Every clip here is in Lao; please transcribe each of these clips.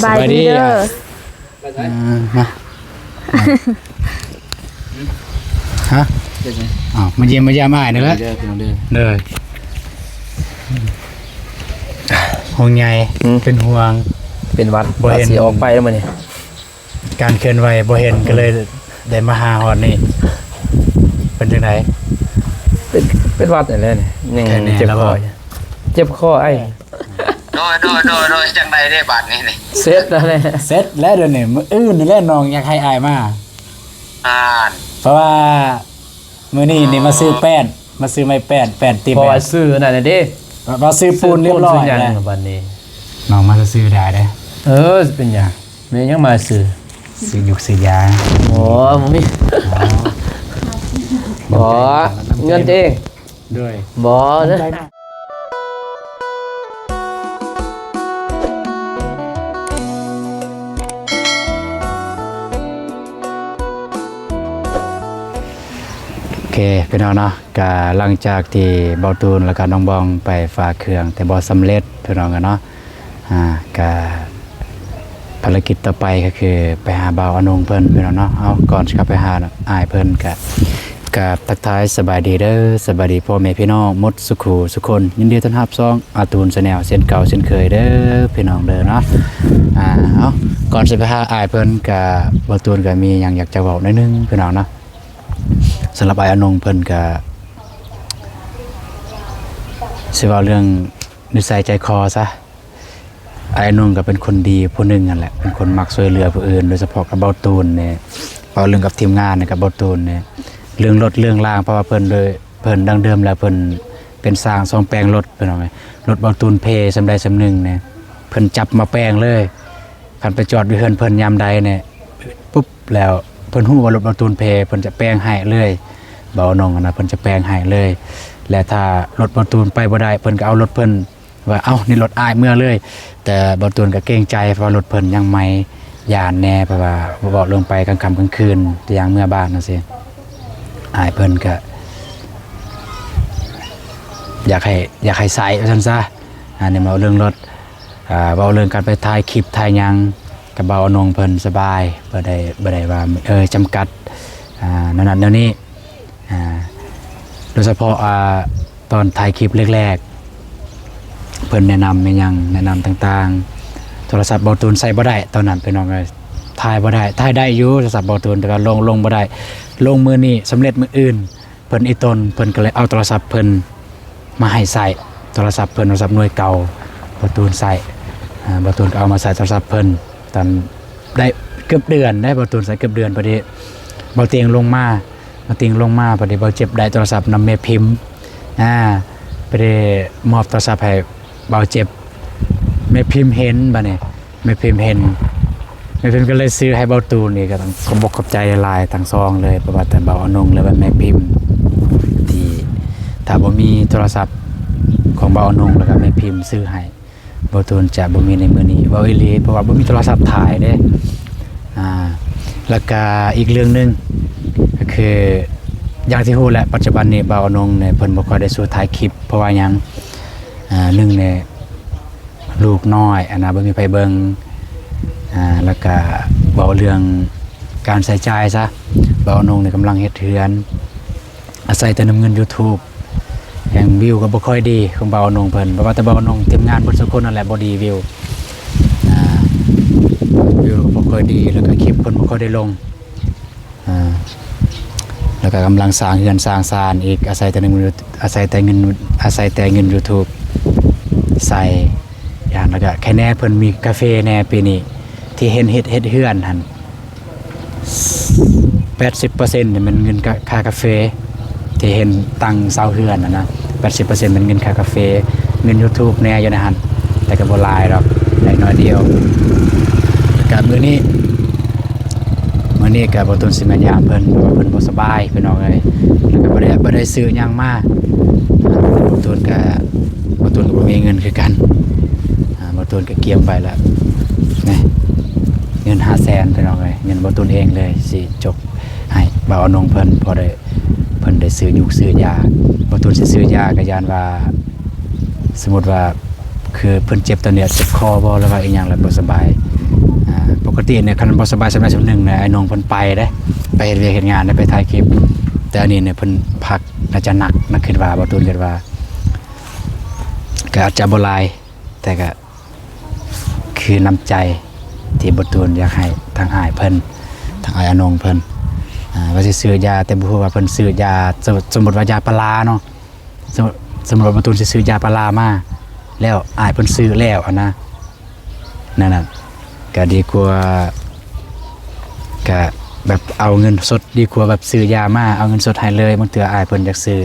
ບາຍດີເດີ. ເອີ ມາ ຮະ? ເປັນໄງ? ອ້າວ ມາຢ້ຽມມາຢາມອ້າຍນີ້ແຫຼະ. ເດີພີ່ນ້ອງເດີ. ເດີ ຫ່ວງໃຍ ອືມ ເປັນຫ່ວງ ເປັນຫວັດ ບໍ່ເຫັນ ວ່າຊິອອກໄປແລ້ວມື້ນີ້ ການເຄື່ອນໄຫວບໍ່ເຫັນ ອືມ ກໍເລີຍໄດ້ມາຫາຮອດນີ້. ເປັນຈັ່ງໃດ? ເປັນ ເປັນຫວັດນີ້ແຫຼະ ຍັງເຈັບຄໍ ເຈັບຄໍອ້າຍ. ໂດຍ ໂດຍ ໂດຍ ໂດຍ ຈັ່ງໃດເດ້ບາດນີ້ນີ້? ເສັດແລ້ວແຫຼະ ເສັດແລ້ວດຽວນີ້. ມື້ອື່ນນີ້ແຫຼະນ້ອງຢາກໃຫ້ອ້າຍມາ ອ່າ ເພາະວ່າມື້ນີ້ນີ້ ອໍ ມາຊື້ແປ້ນ ມາຊື້ໄມ້ແປ້ນ ແປ້ນຕິດ ເພາະວ່າຊື້ນັ້ນນະເດ້ ວ່າ ວ່າຊື້ປູນຮຽບຮ້ອຍແລ້ວ ບາດນີ້ນ້ອງມາຊື້ໄດ້ເດ້. ເອີ ຊິເປັນຫຍັງ ແມ່ນຫຍັງມາຊື້ ຊື້ຍຸກຊື້ຢາ. ໂອ້ ບໍ່ມີ ອໍ ບໍ່ ເງິນເອງ. ໂດຍ ບໍ່ເດີ. ໂອເຄ ພີ່ນ້ອງເນາະ, ກະຫຼັງຈາກທີ່ເບົາຕູນ ແລ້ວກະນ້ອງບອງໄປຝາກເຄື່ອງ ແຕ່ບໍ່ສຳເລັດ ພີ່ນ້ອງເນາະ. ອາ ກະ ພາລະກິດຕໍ່ໄປກໍຄືໄປຫາບ່າວອານົງເພິ່ນ ພີ່ນ້ອງເນາະ. ເອົາ ກ່ອນຊິເຂົ້າໄປຫາອ້າຍເພິ່ນ ກະ ກະທັກທາຍສະບາຍດີເດີ ສະບາຍດີພໍ່ແມ່ພີ່ນ້ອງໝົດສູ່ຄູ່ສູ່ຄົນ. ຍິນດີຕ້ອນຮັບຊ່ອງອາຕູນແຊນແນວເຊັ່ນເກົ່າເຊັ່ນເຄີຍເດີ ພີ່ນ້ອງເດີເນາະ. ອາ ເອົາ ກ່ອນຊິໄປຫາອ້າຍເພິ່ນ ກະ ບ່າວຕູນກະມີຫຍັງຢາກຈະເວົ້າໜ້ອຍໜຶ່ງ ພີ່ນ້ອງເນາະ. ສຳລັບອ້າຍອານົງເພິ່ນກະ ຊິເວົ້າເລື່ອງນິໄສໃຈຄໍຊະ. ອ້າຍອານົງກໍເປັນຄົນດີຜູ້ໜຶ່ງຫັ້ນແຫຼະ ເປັນຄົນມັກຊ່ວຍເຫຼືອຜູ້ອື່ນ ໂດຍສະເພາະກັບເບົາຕູນນີ້ ເວົ້າເລື່ອງກັບທີມງານນີ້ ກັບເບົາຕູນນີ້ ເລື່ອງລົດເລື່ອງລາງ ເພາະວ່າເພິ່ນໂດຍ ເພິ່ນດັ້ງເດີມແລ້ວເພິ່ນເປັນຊ່າງສ້ອມແປງລົດ ພີ່ນ້ອງເອີຍ. ລົດເບົາຕູນເພສ່ຳໃດສ່ຳໜຶ່ງນີ້ ເພິ່ນຈັບມາແປງເລີຍ. ຄັນໄປຈອດຢູ່ເຮືອນເພິ່ນຍາມໃດນີ້ ປຸບ ແລ້ວເພິ່ນຮູ້ວ່າລົດເບົາຕູນເພ ເພິ່ນຈະແປງໃຫ້ເລີຍ. ເບົາອານົງຫັ້ນນະ ເພິ່ນຈະແປງໃຫ້ເລີຍ ແລະ ຖ້າລົດເບົາຕູນໄປບໍ່ໄດ້ ເພິ່ນກໍເອົາລົດເພິ່ນ ວ່າ ເອົ້າ ນີ້ລົດອ້າຍເມືອເລີຍ. ແຕ່ເບົາຕູນກໍເກງໃຈ ເພາະວ່າລົດເພິ່ນຍັງໃໝ່ ຢ້ານແດ່ ເພາະວ່າເວົ້າເລື່ອງໄປກາງຄ່ຳກາງຄືນ ແຕ່ຢ່າງເມືອບ້ານຈັ່ງຊີ້ ອ້າຍເພິ່ນກໍຢາກໃຫ້ ຢາກໃຫ້ໃຊ້ວ່າຊັ້ນຊະ. ອັນນີ້ເວົ້າເລື່ອງລົດ ອາ ເວົ້າເລື່ອງການໄປຖ່າຍຄລິບຖ່າຍຫຍັງ ກັບເບົາອານົງເພິ່ນສະບາຍ ບໍ່ໄດ້ ບໍ່ໄດ້ວ່າ ເອີ ຈຳກັດ ອາ ແນວນັ້ນແນວນີ້. ອາ ໂດຍສະເພາະ ອາ ຕອນຖ່າຍຄລິບແລກໆ ເພິ່ນແນະນຳແມ່ນຫຍັງ ແນະນຳຕ່າງໆ. ໂທລະສັບເບົາຕູນໃຊ້ບໍ່ໄດ້ຕອນນັ້ນ ພີ່ນ້ອງເອີຍ ຖ່າຍບໍ່ໄດ້. ຖ່າຍໄດ້ຢູ່ໂທລະສັບເບົາຕູນ ແຕ່ວ່າລົງ ລົງບໍ່ໄດ້. ລົງມື້ນີ້ ສຳເລັດມື້ອື່ນ. ເພິ່ນອີ່ຕົນ ເພິ່ນກໍເລີຍເອົາໂທລະສັບເພິ່ນມາໃຫ້ໃຊ້. ໂທລະສັບເພິ່ນ ໂທລະສັບໜ່ວຍເກົ່າ ເບົາຕູນໃຊ້ ອາ ເບົາຕູນກໍເອົາມາໃຊ້ໂທລະສັບເພິ່ນ ຕອນໄດ້ເກືອບເດືອນໄດ໋ ເບົາຕູນໃຊ້ເກືອບເດືອນ. ພໍດີເບົາຕຽງລົງມາ ເບົາຕຽງລົງມາ ພໍດີເບົາເຈັບໄດ້ໂທລະສັບນຳແມ່ພິມ ອາ ພໍດີມອບໂທລະສັບໃຫ້ເບົາເຈັບ ແມ່ພິມເຫັນ ບາດນີ້ ແມ່ພິມເຫັນ ແມ່ພິມກໍເລີຍຊື້ໃຫ້ເບົາຕູນອີກ. ກໍຕ້ອງຂອບອົກຂອບໃຈຫຼາຍໆ ທັງສອງເລີຍ ບໍ່ວ່າແຕ່ເບົາອານົງ ແລະ ແມ່ພິມ ທີ່ຖ້າບໍ່ມີໂທລະສັບຂອງເບົາອານົງ ແລ້ວກໍແມ່ພິມຊື້ໃຫ້ ເບົາຕູນຈະບໍ່ມີໃນມື້ນີ້ ເວົ້າອີ່ຫຼີ ເພາະວ່າບໍ່ມີໂທລະສັບຖ່າຍເດ້. ອາ ແລ້ວກະອີກເລື່ອງໜຶ່ງ ກໍຄື ຢ່າງທີ່ຮູ້ແຫຼະ ປັດຈຸບັນນີ້ເບົາອານົງນີ້ ເພິ່ນບໍ່ຄ່ອຍໄດ້ສູ້ຖ່າຍຄລິບ ເພາະວ່າຫຍັງ? ອາ ໜຶ່ງນີ້ ລູກນ້ອຍ ອັນນະ ບໍ່ມີໃຜເບິ່ງ ອາ ແລ້ວກະເວົ້າເລື່ອງການໃຊ້ຈ່າຍຊະ ເບົາອານົງນີ້ກຳລັງເຮັດເຮືອນ ອາໄສແຕ່ນຳເງິນ YouTube ແຮ່ງວິວກໍບໍ່ຄ່ອຍດີຂອງເບົາອານົງເພິ່ນ ບໍ່ວ່າແຕ່ເບົາອານົງ ທີມງານເບິດສູ່ຄົນນັ້ນແຫຼະບໍ່ດີວິວ ອາ ວິວກໍບໍ່ຄ່ອຍດີ ແລ້ວກໍຄລິບເພິ່ນບໍ່ຄ່ອຍໄດ້ລົງ ອາ ແລ້ວກໍກຳລັງສ້າງເຮືອນສ້າງຊານອີກ ອາໄສແຕ່ເງິນ ອາໄສແຕ່ເງິນ ອາໄສແຕ່ເງິນ YouTube ໃສ່ ຢ່າງ ແລ້ວກໍໃຄແນ່ເພິ່ນມີກາເຟແນ່ປີນີ້ ທີ່ເຫັນເຮັດ ເຮັດເຮືອນຫັ້ນ ແປດສິບເປີເຊັນນີ້ແມ່ນເງິນກະ ຄ່າກາເຟ ທີ່ເຫັນຕັ້ງເສົາເຮືອນຫັ້ນນະ ແປດສິບເປີເຊັນແມ່ນເງິນຄ່າກາເຟ ເງິນ YouTube ແນ່ຢູ່ໃນຫັ້ນ ແຕ່ກໍບໍ່ຫຼາຍດອກ ໄດ້ໜ້ອຍດຽວ. ແລ້ວກໍມື້ນີ້ ມື້ນີ້ກໍບໍ່ຕູນຊິມາຢາມເພິ່ນ ເພາະວ່າເພິ່ນບໍ່ສະບາຍ ພີ່ນ້ອງເອີຍ ແລ້ວກໍບໍ່ໄດ້ ບໍ່ໄດ້ຊື້ຫຍັງມາ ບໍ່ຕູນກໍ ບໍ່ຕູນກໍບໍ່ມີເງິນຄືກັນ ອາ ບໍ່ຕູນກໍກຽມໄວ້ລະ ນີ້ ເງິນຫ້າແສນ ພີ່ນ້ອງເອີຍ ເງິນບໍ່ຕູນເອງເລີຍ ຊິຈົກໃຫ້ບ່າວອານົງເພິ່ນ ພໍໄດ້ ເພິ່ນໄດ້ຊື້ຍຸກຊື້ຢາ ບໍ່ຕູນຊິຊື້ຢາ ກໍຢ້ານວ່າ ສົມມຸດວ່າ ຄືເພິ່ນເຈັບຕອນນີ້ ເຈັບຄໍບໍ່ ຫຼືວ່າອີ່ຫຍັງ ແລ້ວບໍ່ສະບາຍ ອ່າ ປົກກະຕິນີ້ຄັນບໍ່ສະບາຍສ່ຳໃດສ່ຳໜຶ່ງນະ ອ້າຍນົງເພິ່ນໄປເດ້ ໄປເຮັດວຽກເຮັດງານເດ້ ໄປຖ່າຍຄລິບ. ແຕ່ອັນນີ້ນີ້ເພິ່ນພັກ ໜ້າຈະໜັກ ໜັກ ຄິດວ່າ ບ່າວຕູນຄິດວ່າ ກໍອາດຈະບໍ່ຫຼາຍ ແຕ່ກໍຄືນ້ຳໃຈທີ່ບ່າວຕູນຢາກໃຫ້ທາງອ້າຍເພິ່ນ ທາງອ້າຍອານົງເພິ່ນ ອ່າ ວ່າຊິຊື້ຢາ ແຕ່ບໍ່ຮູ້ວ່າເພິ່ນຊື້ຢາ ສົມ ສົມມຸດວ່າຢາປາລາເນາະ ສົມມຸດ ສົມມຸດວ່າບ່າວຕູນຊິຊື້ຢາປາລາມາ ແລ້ວອ້າຍເພິ່ນຊື້ແລ້ວຫັ້ນນະ ນັ້ນນະ ກະດີກວ່າ ກະແບບເອົາເງິນສົດດີກວ່າແບບຊື້ຢາມາ ເອົາເງິນສົດໃຫ້ເລີຍ. ບາງເທື່ອອ້າຍເພິ່ນຢາກຊື້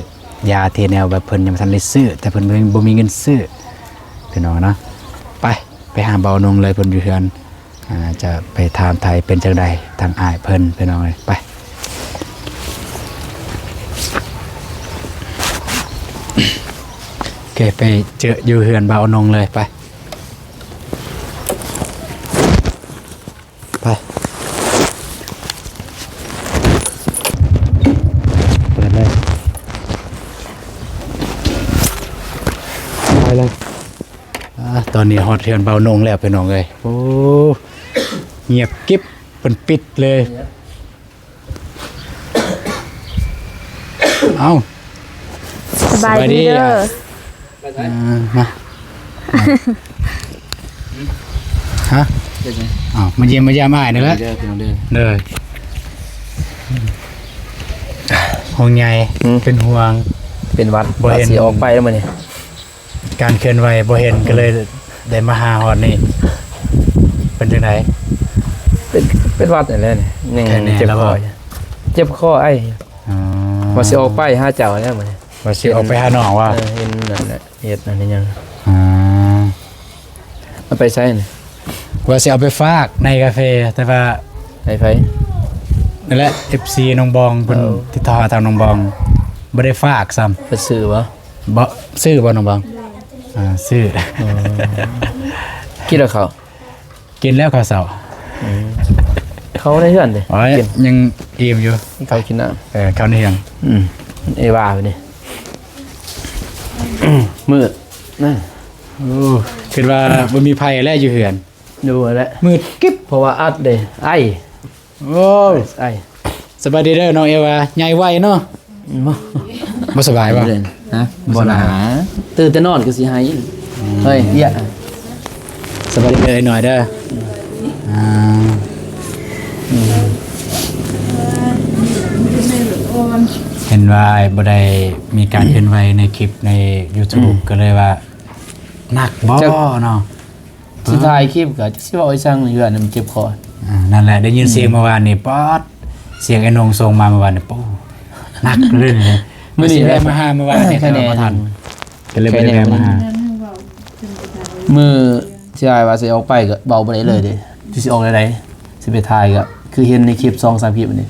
ຢາທີ່ແນວແບບເພິ່ນຍັງບໍ່ທັນໄດ້ຊື້ ແຕ່ເພິ່ນບໍ່ມີ ບໍ່ມີເງິນຊື້ ພີ່ນ້ອງເນາະ. ໄປ ໄປຫາບ່າວນົງເລີຍ ເພິ່ນຢູ່ເຮືອນ ອ່າ ຈະໄປຖາມໄຖ່ເປັນຈັ່ງໃດທາງອ້າຍເພິ່ນ ພີ່ນ້ອງເອີຍ. ໄປ ໂອເຄ ໄປເຈີຢູ່ເຮືອນບ່າວນົງເລີຍ ໄປ. ໄປ ເປີດເລີຍ ໄປເລີຍ. ອ່າ ຕອນນີ້ຮອດເຮືອນບ່າວນົງແລ້ວ ພີ່ນ້ອງເອີຍ. ໂອ້ ງຽບກິບ ເພິ່ນປິດເລີຍ. ເອົ້າ ສະບາຍດີເດີ. ສະບາຍດີ ອ່າ ມາ ຮະ ອ້າວ ມາຢ້ຽມມາຢາມອ້າຍນີ້ແຫຼະ ເດີພີ່ນ້ອງເດີ. ເດີ ຫ່ວງໃຍ ຫືມ ເປັນຫ່ວງ ເປັນຫວັດ ບໍ່ເຫັນ ວ່າຊິອອກໄປແລ້ວມື້ນີ້. ການເຄື່ອນໄຫວບໍ່ເຫັນ ກໍເລີຍໄດ້ມາຫາຮອດນີ້. ເປັນຈັ່ງໃດ? ເປັນ ເປັນຫວັດນີ້ແຫຼະ ຍັງເຈັບຄໍ ເຈັບຄໍ ໄອ. ອໍ ວ່າຊິອອກໄປຫາເຈົ້າແລ້ວມື້ນີ້ ວ່າຊິອອກໄປຫານ້ອງວ່າ ເອີ ເຫັນນັ້ນແຫຼະ ເຮັດອັນນີ້ຫຍັງ ອ່າ ເອົາໄປໃສນີ້? ວ່າຊິເອົາໄປຝາກໃນກາເຟ ແຕ່ວ່າ ໃຫ້ໃຜ? ນັ້ນແຫຼະ ເອັຟຊີນ້ອງບອງ ເພິ່ນ ເອີ ຕິດຕໍ່ຫາທາງນ້ອງບອງ ບໍ່ໄດ້ຝາກຊ້ຳ. ເພິ່ນຊື້ບໍ່? ບໍ່ ຊື້ບໍ່ນ້ອງບອງ? ອ່າ ຊື້. ອໍ ກິນແລ້ວເຂົ້າ? ກິນແລ້ວເຂົ້າເຊົ້າ. ອືມ ເຂົ້າໃນເຮືອນເດ້. ໂອ້ຍ ຍັງອີ່ມຢູ່ ເຂົ້າກິນນ້ຳ. ເອີ ເຂົ້າໃນເຮືອນ. ອືມ ເອວານີ້ ມືດນະ. ໂອ້ ຄິດວ່າບໍ່ມີໃຜແລ້ວຢູ່ເຮືອນ. ຢູ່ຫັ້ນແຫຼະ ມືດກິບ ເພາະວ່າອັດເດ້ ໄອ. ໂອ້ຍ ໄອ. ສະບາຍດີເດີນ້ອງເອວາ ໃຫຍ່ໄວເນາະ. ບໍ່ ບໍ່ສະບາຍບໍ່? ຮະ ບໍ່ ບໍ່ສະບາຍ ນາ ຕື່ນແຕ່ນອນກໍຊິໄຫ້. ອືມ ເຮີ້ຍ ເອີຍ ສະບາຍດີເດີ ໜ້ອຍເດີ. ອ່າ ອືມ ເຫັນວ່າບໍ່ໄດ້ມີການເຄື່ອນໄຫວໃນຄລິບໃນຢູທູບ ອືມ ກໍເລີຍວ່າ ໜັກບໍ່ເນາະ? ຊິຖ່າຍຄລິບກໍຈັກຊິເວົ້າອີ່ສັງ ຢູ່ຫັ້ນມັນເຈັບຄໍ. ອ່າ ນັ້ນແຫຼະ ໄດ້ຍິນສຽງ ອືມ ເມື່ອວານນີ້ ປອດ ສຽງໄອ້ນົງສົ່ງມາເມື່ອວານນີ້ ໂອ້ ໜັກເລີຍ. ມື້ນີ້ແຫຼະ ມາຫາເມື່ອວານນີ້ ແຕ່ວ່າບໍ່ທັນ ກໍເລີຍບໍ່ໄດ້ແວະມາຫາ. ມື້ທີ່ອ້າຍວ່າຊິອອກໄປກໍເວົ້າບໍ່ໄດ້ເລີຍເດ້ ຊິອອກແນວໃດ ຊິໄປຖ່າຍ ກໍຄືເຫັນໃນຄລິບສອງສາມຄລິບນີ້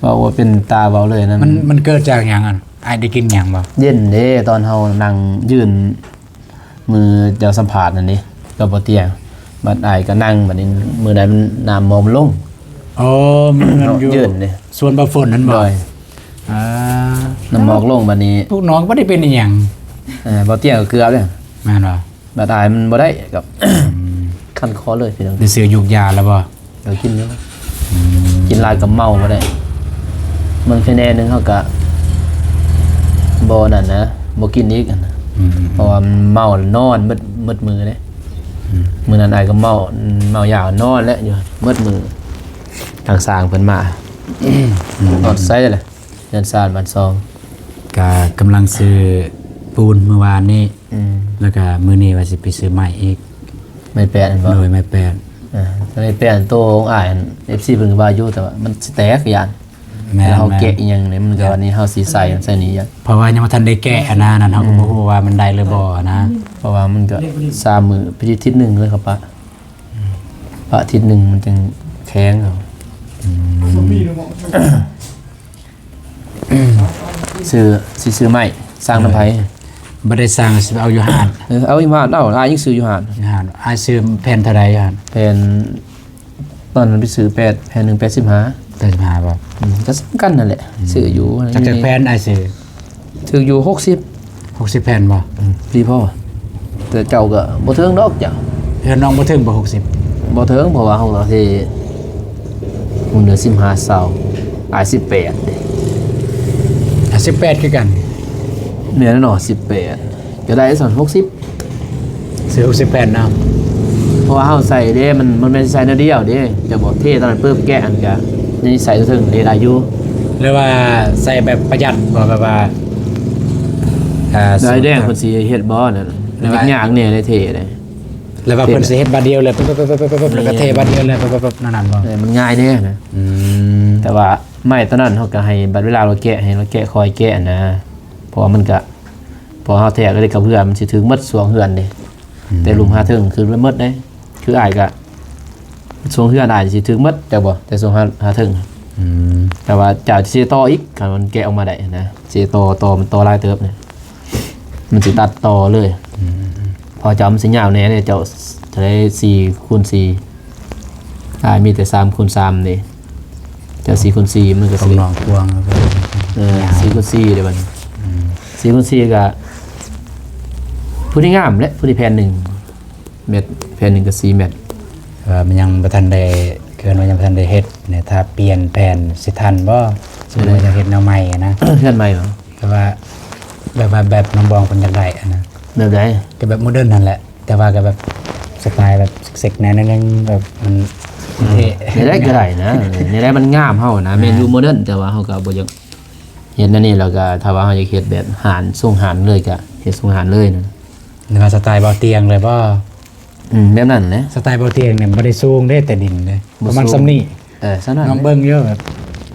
ເວົ້າວ່າເປັນຕາເວົ້າເລີຍນັ້ນ. ມັນ ມັນເກີດຈາກຫຍັງ? ອັນ ອ້າຍໄດ້ກິນຫຍັງບໍ່? ເຢັນເດ້ ຕອນເຮົານັ່ງຍື່ນ ມື້ເຈົ້າສຳພາດນັ້ນເດ້ ກັບບໍ່ຕຽງ ບັດອ້າຍກໍນັ່ງ ບັດນີ້ມື້ໃດມັນ ນ້ຳໝອກມັນລົງ. ອໍ ມື້ນັ້ນຢູ່ ເນາະ ເຢັນເດ້ ສວນບ່າວຝົນນັ້ນບໍ່? ໂດຍ. ອ່າ ນ້ຳໝອກລົງ ບັດນີ້ ພວກນ້ອງບໍ່ໄດ້ເປັນອີ່ຫຍັງ. ເອີ ບໍ່ຕຽງກໍເກືອບເດ້. ແມ່ນບໍ່? ບັດອ້າຍມັນບໍ່ໄດ້ ກໍ ອືມ ຄັນຄໍເລີຍພີ່ນ້ອງ. ໄດ້ຊື້ຢູກຢາແລ້ວບໍ່? ເອີ ກິນຢູ່. ອືມ ກິນຫຼາຍກໍເມົາບໍ່ໄດ້ ເບິ່ງຄະແນນໜຶ່ງເຮົາກໍບໍ່ນັ້ນນະ ບໍ່ກິນອີກຫັ້ນນະ. ອືມ ເພາະວ່າມັນເມົານອນໝົດ ໝົດມື້ເດ້. ອືມ ມື້ນັ້ນອ້າຍກໍເມົາ ເມົາຢານອນແຫຼະ ຢູ່ໝົດມື້ ທາງຊ່າງເພິ່ນມາ. ອືມ ຮອດໃສແຫຼະ? ເຮືອນຊານບ້ານຊ່ອງ ກະກຳລັງຊື້ປູນມື້ວານນີ້. ອືມ ແລ້ວກະມື້ນີ້ວ່າຊິໄປຊື້ໄມ້ອີກ. ໄມ້ແປດແມ່ນບໍ່? ໂດຍ ໄມ້ແປດ. ອ່າ ໄມ້ແປດໂຕຂອງອ້າຍ ເອັຟຊີເພິ່ນກໍວ່າຢູ່ ແຕ່ວ່າມັນຊິແຕກຢ້ານ. ແມ່ນ ແລ້ວເຮົາແກະອີ່ຫຍັງນີ້ ມັນກໍ ແມ່ນ ອັນນີ້ເຮົາຊິໃສ່ ໃສ່ນີ້ ເພາະວ່າຍັງບໍ່ທັນໄດ້ແກະຫັ້ນນະ ນັ້ນເຮົາກໍ ອືມ ບໍ່ຮູ້ວ່າມັນໄດ້ຫຼືບໍ່ຫັ້ນນະ. ເພາະວ່າມັນກໍສາມມື້ ໄປອາທິດໜຶ່ງເລີຍ ເຂົາປະ ປະອາທິດໜຶ່ງມັນຈຶ່ງແຂງເອົາ. ອືມ ຊື້ ຊິຊື້ໄມ້ ສ້າງນຳໃຜ? ບໍ່ໄດ້ສ້າງ ຊິເອົາຢູ່ຮ້ານ. ເອີ ເອົາຢູ່ຮ້ານ. ເອົ້າ ອ້າຍຍັງຊື້ຢູ່ຮ້ານ. ຮ້ານ ອ້າຍຊື້ແຜ່ນເທົ່າໃດຢູ່ຫັ້ນ? ແຜ່ນ ຕອນນັ້ນໄປຊື້ແປດ ແຜ່ນໜຶ່ງແປດສິບຫ້າ. ແປດສິບຫ້າບໍ່? ອືມ ກໍສ່ຳກັນນັ້ນແຫຼະ. ອືມ ຊື້ຢູ່ ຈັກ ຈັກແຜ່ນອ້າຍຊື້? ຖືກຢູ່ຫົກສິບ. ຫົກສິບແຜ່ນບໍ່? ອືມ ດີພໍ. ແຕ່ເຈົ້າກໍບໍ່ເຖິງດອກເຈົ້າ. ເຮືອນນ້ອງບໍ່ເຖິງບໍ່ ຫົກສິບ? ອື ບໍ່ເຖິງ ເພາະວ່າເຮົາກໍເທ ຜູ້ໜຶ່ງສິບຫ້າ ຊາວ ອ້າຍສິບແປດເດ້. ອ່າ ສິບແປດຄືກັນ. ແມ່ນແນ່ນອນ ສິບແປດ ກໍໄດ້ສ່ຳຫົກສິບ ຊື້ຫົກສິບແຜ່ນເນາະ. ເພາະວ່າເຮົາໃສ່ເດ້ ມັນ ມັນແມ່ນໃສ່ແນວດຽວເດ້ ຈະບອກເທຕອນນັ້ນປຶບ ແກະອັນກະຍັງໃສ່ຕົວເທິງເດ້ ໄດ້ຢູ່. ຫຼືວ່າໃສ່ແບບປະຢັດບໍ່ ແບບວ່າ ອ່າ ໄດ້ແດງ ເພິ່ນຊິເຮັດບໍ່ນັ້ນ ແບບວ່າຍາກແດ່ເດ້ເທເດ້. ແລ້ວວ່າເພິ່ນຊິເຮັດບາດດຽວເລີຍ ປຶບໆໆໆ ແລ້ວກໍເທບາດດຽວເລີຍ ປຶບໆໆ ນັ້ນບໍ່? ເອີ ມັນງ່າຍແດ່ນະ. ອືມ ແຕ່ວ່າໄມ້ຕົວນັ້ນເຮົາກໍໃຫ້ບັດເວລາເຮົາແກະ ໃຫ້ເຮົາແກະ ຄ່ອຍແກະນະ ເພາະວ່າມັນກໍ ເພາະເຮົາແທກໄດ້ກັບເຮືອນ ມັນຊິຖືກໝົດຊ່ວງເຮືອນເດ້. ອືມ ແຕ່ລຸ່ມຫາເທິງຄືໄປໝົດເດ້. ຄືອ້າຍກໍຊ່ວງເຮືອນອ້າຍຊິຖືກໝົດ ເຈົ້າບໍ່? ແຕ່ຊ່ວງຫາ ຫາເທິງ. ອືມ ແຕ່ວ່າເຈົ້າຊິຕໍ່ອີກ ຄັນມັນແກະອອກມາໄດ້ນະ ຊິຕໍ່ ຕໍ່ ມັນຕໍ່ຫຼາຍເຕີບນີ້ ມັນຊິຕັດຕໍ່ເລີຍ. ອືມ ເພາະເຈົ້າມັນຊິຍາວແດ່ເດ້ ເຈົ້າເທົ່າໃດ ສີ່ຄູນສີ່ ອ້າຍມີແຕ່ສາມຄູນສາມເດ້. ເຈົ້າສີ່ຄູນສີ່ ມັນກໍ ຂອງ ສີ່ ນ້ອງກວ້າງ ເອີ ຍາວ ສີ່ຄູນສີ່ເດ້ບັດນີ້. ອືມ ສີ່ຄູນສີ່ ກໍພໍດີງາມແຫຼະ ພໍດີແຜ່ນໜຶ່ງແມັດ ແຜ່ນໜຶ່ງກໍສີ່ແມັດ. ແຕ່ວ່າມັນຍັງບໍ່ທັນໄດ້ ເອີ້ນວ່າຍັງບໍ່ທັນໄດ້ເຮັດນີ້ ຖ້າປ່ຽນແຜ່ນຊິທັນບໍ່? ສົມມຸດວ່າຢາກເຮັດແນວໃໝ່ນະ ເຮືອນໃໝ່ບໍ່? ແຕ່ວ່າແບບວ່າ ແບບນ້ອງບອງເພິ່ນຢາກໄດ້ຫັ້ນນະ. ແບບໃດ? ກໍແບບໂມເດີນຫັ້ນແຫຼະ ແຕ່ວ່າກໍແບບສະໄຕແບບເຊັກໆ ແດ່ໜ້ອຍໜຶ່ງ ແບບມັນເທ່ ແນວໃດກໍໄດ້ນະ ແນວໃດມັນງາມເຮົານະ. ແມ່ນຢູ່ ອ່າ ໂມເດີນ ແຕ່ວ່າເຮົາກໍບໍ່ຢາກເຮັດແນວນີ້ ແລ້ວກໍຖ້າວ່າເຮົາຢາກເຮັດແບບຮ້ານ ຊົງຮ້ານເລີຍ ກໍເຮັດຊົງຮ້ານເລີຍນະ. ຫຼືວ່າສະໄຕເບົາຕຽງເລີຍບໍ່? ອືມ ແບບນັ້ນແຫຼະ. ສະໄຕເບົາຕຽງນີ້ບໍ່ໄດ້ສູງເດ້ ແຕ່ດິນເດ້ ປະມານສ່ຳນີ້. ເອີ ສ່ຳນັ້ນ ລອງເບິ່ງຢູ່ ແບບ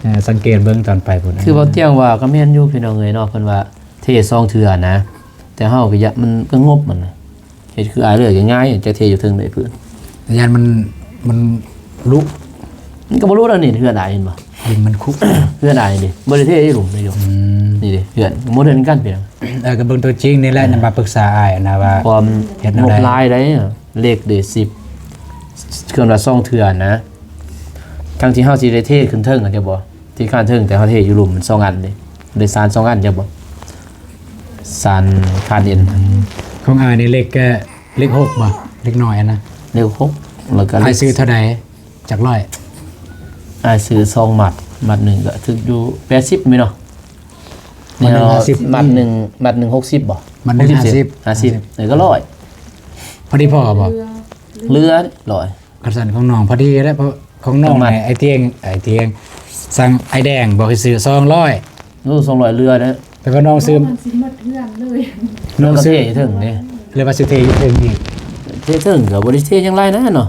ເອີ ສັງເກດເບິ່ງຕອນໄປພຸ້ນ. ຄືເບົາຕຽງວ່າກໍແມ່ນຢູ່ພີ່ນ້ອງເອີຍເນາະ ເພິ່ນວ່າເທສອງເທື່ອນະ ແຕ່ເຮົາກໍຢາກ ມັນກໍງົບມັນນະ ເຮັດຄືອ້າຍເລີຍກໍງ່າຍ ຈະເທຢູ່ເທິງໄດ້ເພິ່ນ ຢ້ານມັນ ມັນລຸ ມັນກໍບໍ່ລຸດອນນີ້ ເຮືອນອ້າຍເຫັນບໍ່? ດິນມັນຄຸ ເຮືອນອ້າຍນີ້ ບໍ່ໄດ້ເທຢູ່ລຸ່ມນີ້ຢູ່. ອືມ ນີ້ເດ້ ເຮືອນໂມເດີນກັນເປັນຫຍັງ? ເອີ ກໍເບິ່ງຕົວຈິງນີ້ແຫຼະ ເອີ ນຳມາປຶກສາອ້າຍນະວ່າ ຄວາມ ເຮັດແນວໃດ ງົບຫຼາຍໄດ໋ ເຫຼັກເດ້ສິບ ເຄື່ອນວ່າສອງເທື່ອນະ ທັງທີ່ເຮົາຊິໄດ້ເທຂຶ້ນເທິງຫັ້ນ ເຈົ້າບໍ່? ທີ່ຄານເທິງ ແຕ່ເຮົາເທຢູ່ລຸ່ມມັນສອງອັນເດ້ ໄດ້ສານສອງອັນ ເຈົ້າບໍ່? ສານຄານເອັນ. ຂອງອ້າຍນີ້ເຫຼັກກະເຫຼັກຫົກບໍ່? ເຫຼັກນ້ອຍຫັ້ນນະ ເຫຼັກຫົກ ແລ້ວກໍ ອ້າຍຊື້ເທົ່າໃດ? ຈັກຮ້ອຍ? ອ້າຍຊື້ສອງມັດ ມັດໜຶ່ງກໍຖືກຢູ່ແປດສິບແມ່ນເນາະ? ມັດໜຶ່ງຫ້າສິບ ມັດໜຶ່ງ ມັດໜຶ່ງຫົກສິບບໍ່? ມັດໜຶ່ງຫ້າສິບ ຫົກສິບ ຫ້າສິບ ເອີ ກໍຮ້ອຍ ພໍດີພໍບໍ່? ເຫຼືອ ເຫຼືອຮ້ອຍ. ຄັນຊັ້ນຂອງນ້ອງພໍດີແລ້ວ ເພາະຂອງນ້ອງ ຂອງມັດ ອ້າຍຕຽງ ອ້າຍຕຽງ ສັ່ງອ້າຍແດງບອກໃຫ້ຊື້ສອງຮ້ອຍ. ໂອ້ ສອງຮ້ອຍເຫຼືອເດ້. ແຕ່ວ່ານ້ອງຊື້ ມັນຊິໝົດເຮືອນເລີຍ ນ້ອງຊື້ ເທິງເດ້ ຫຼືວ່າຊິເທຢູ່ເທິງນີ້? ເທເທິງກໍບໍ່ໄດ້ເທຫຍັງຫຼາຍນະເນາະ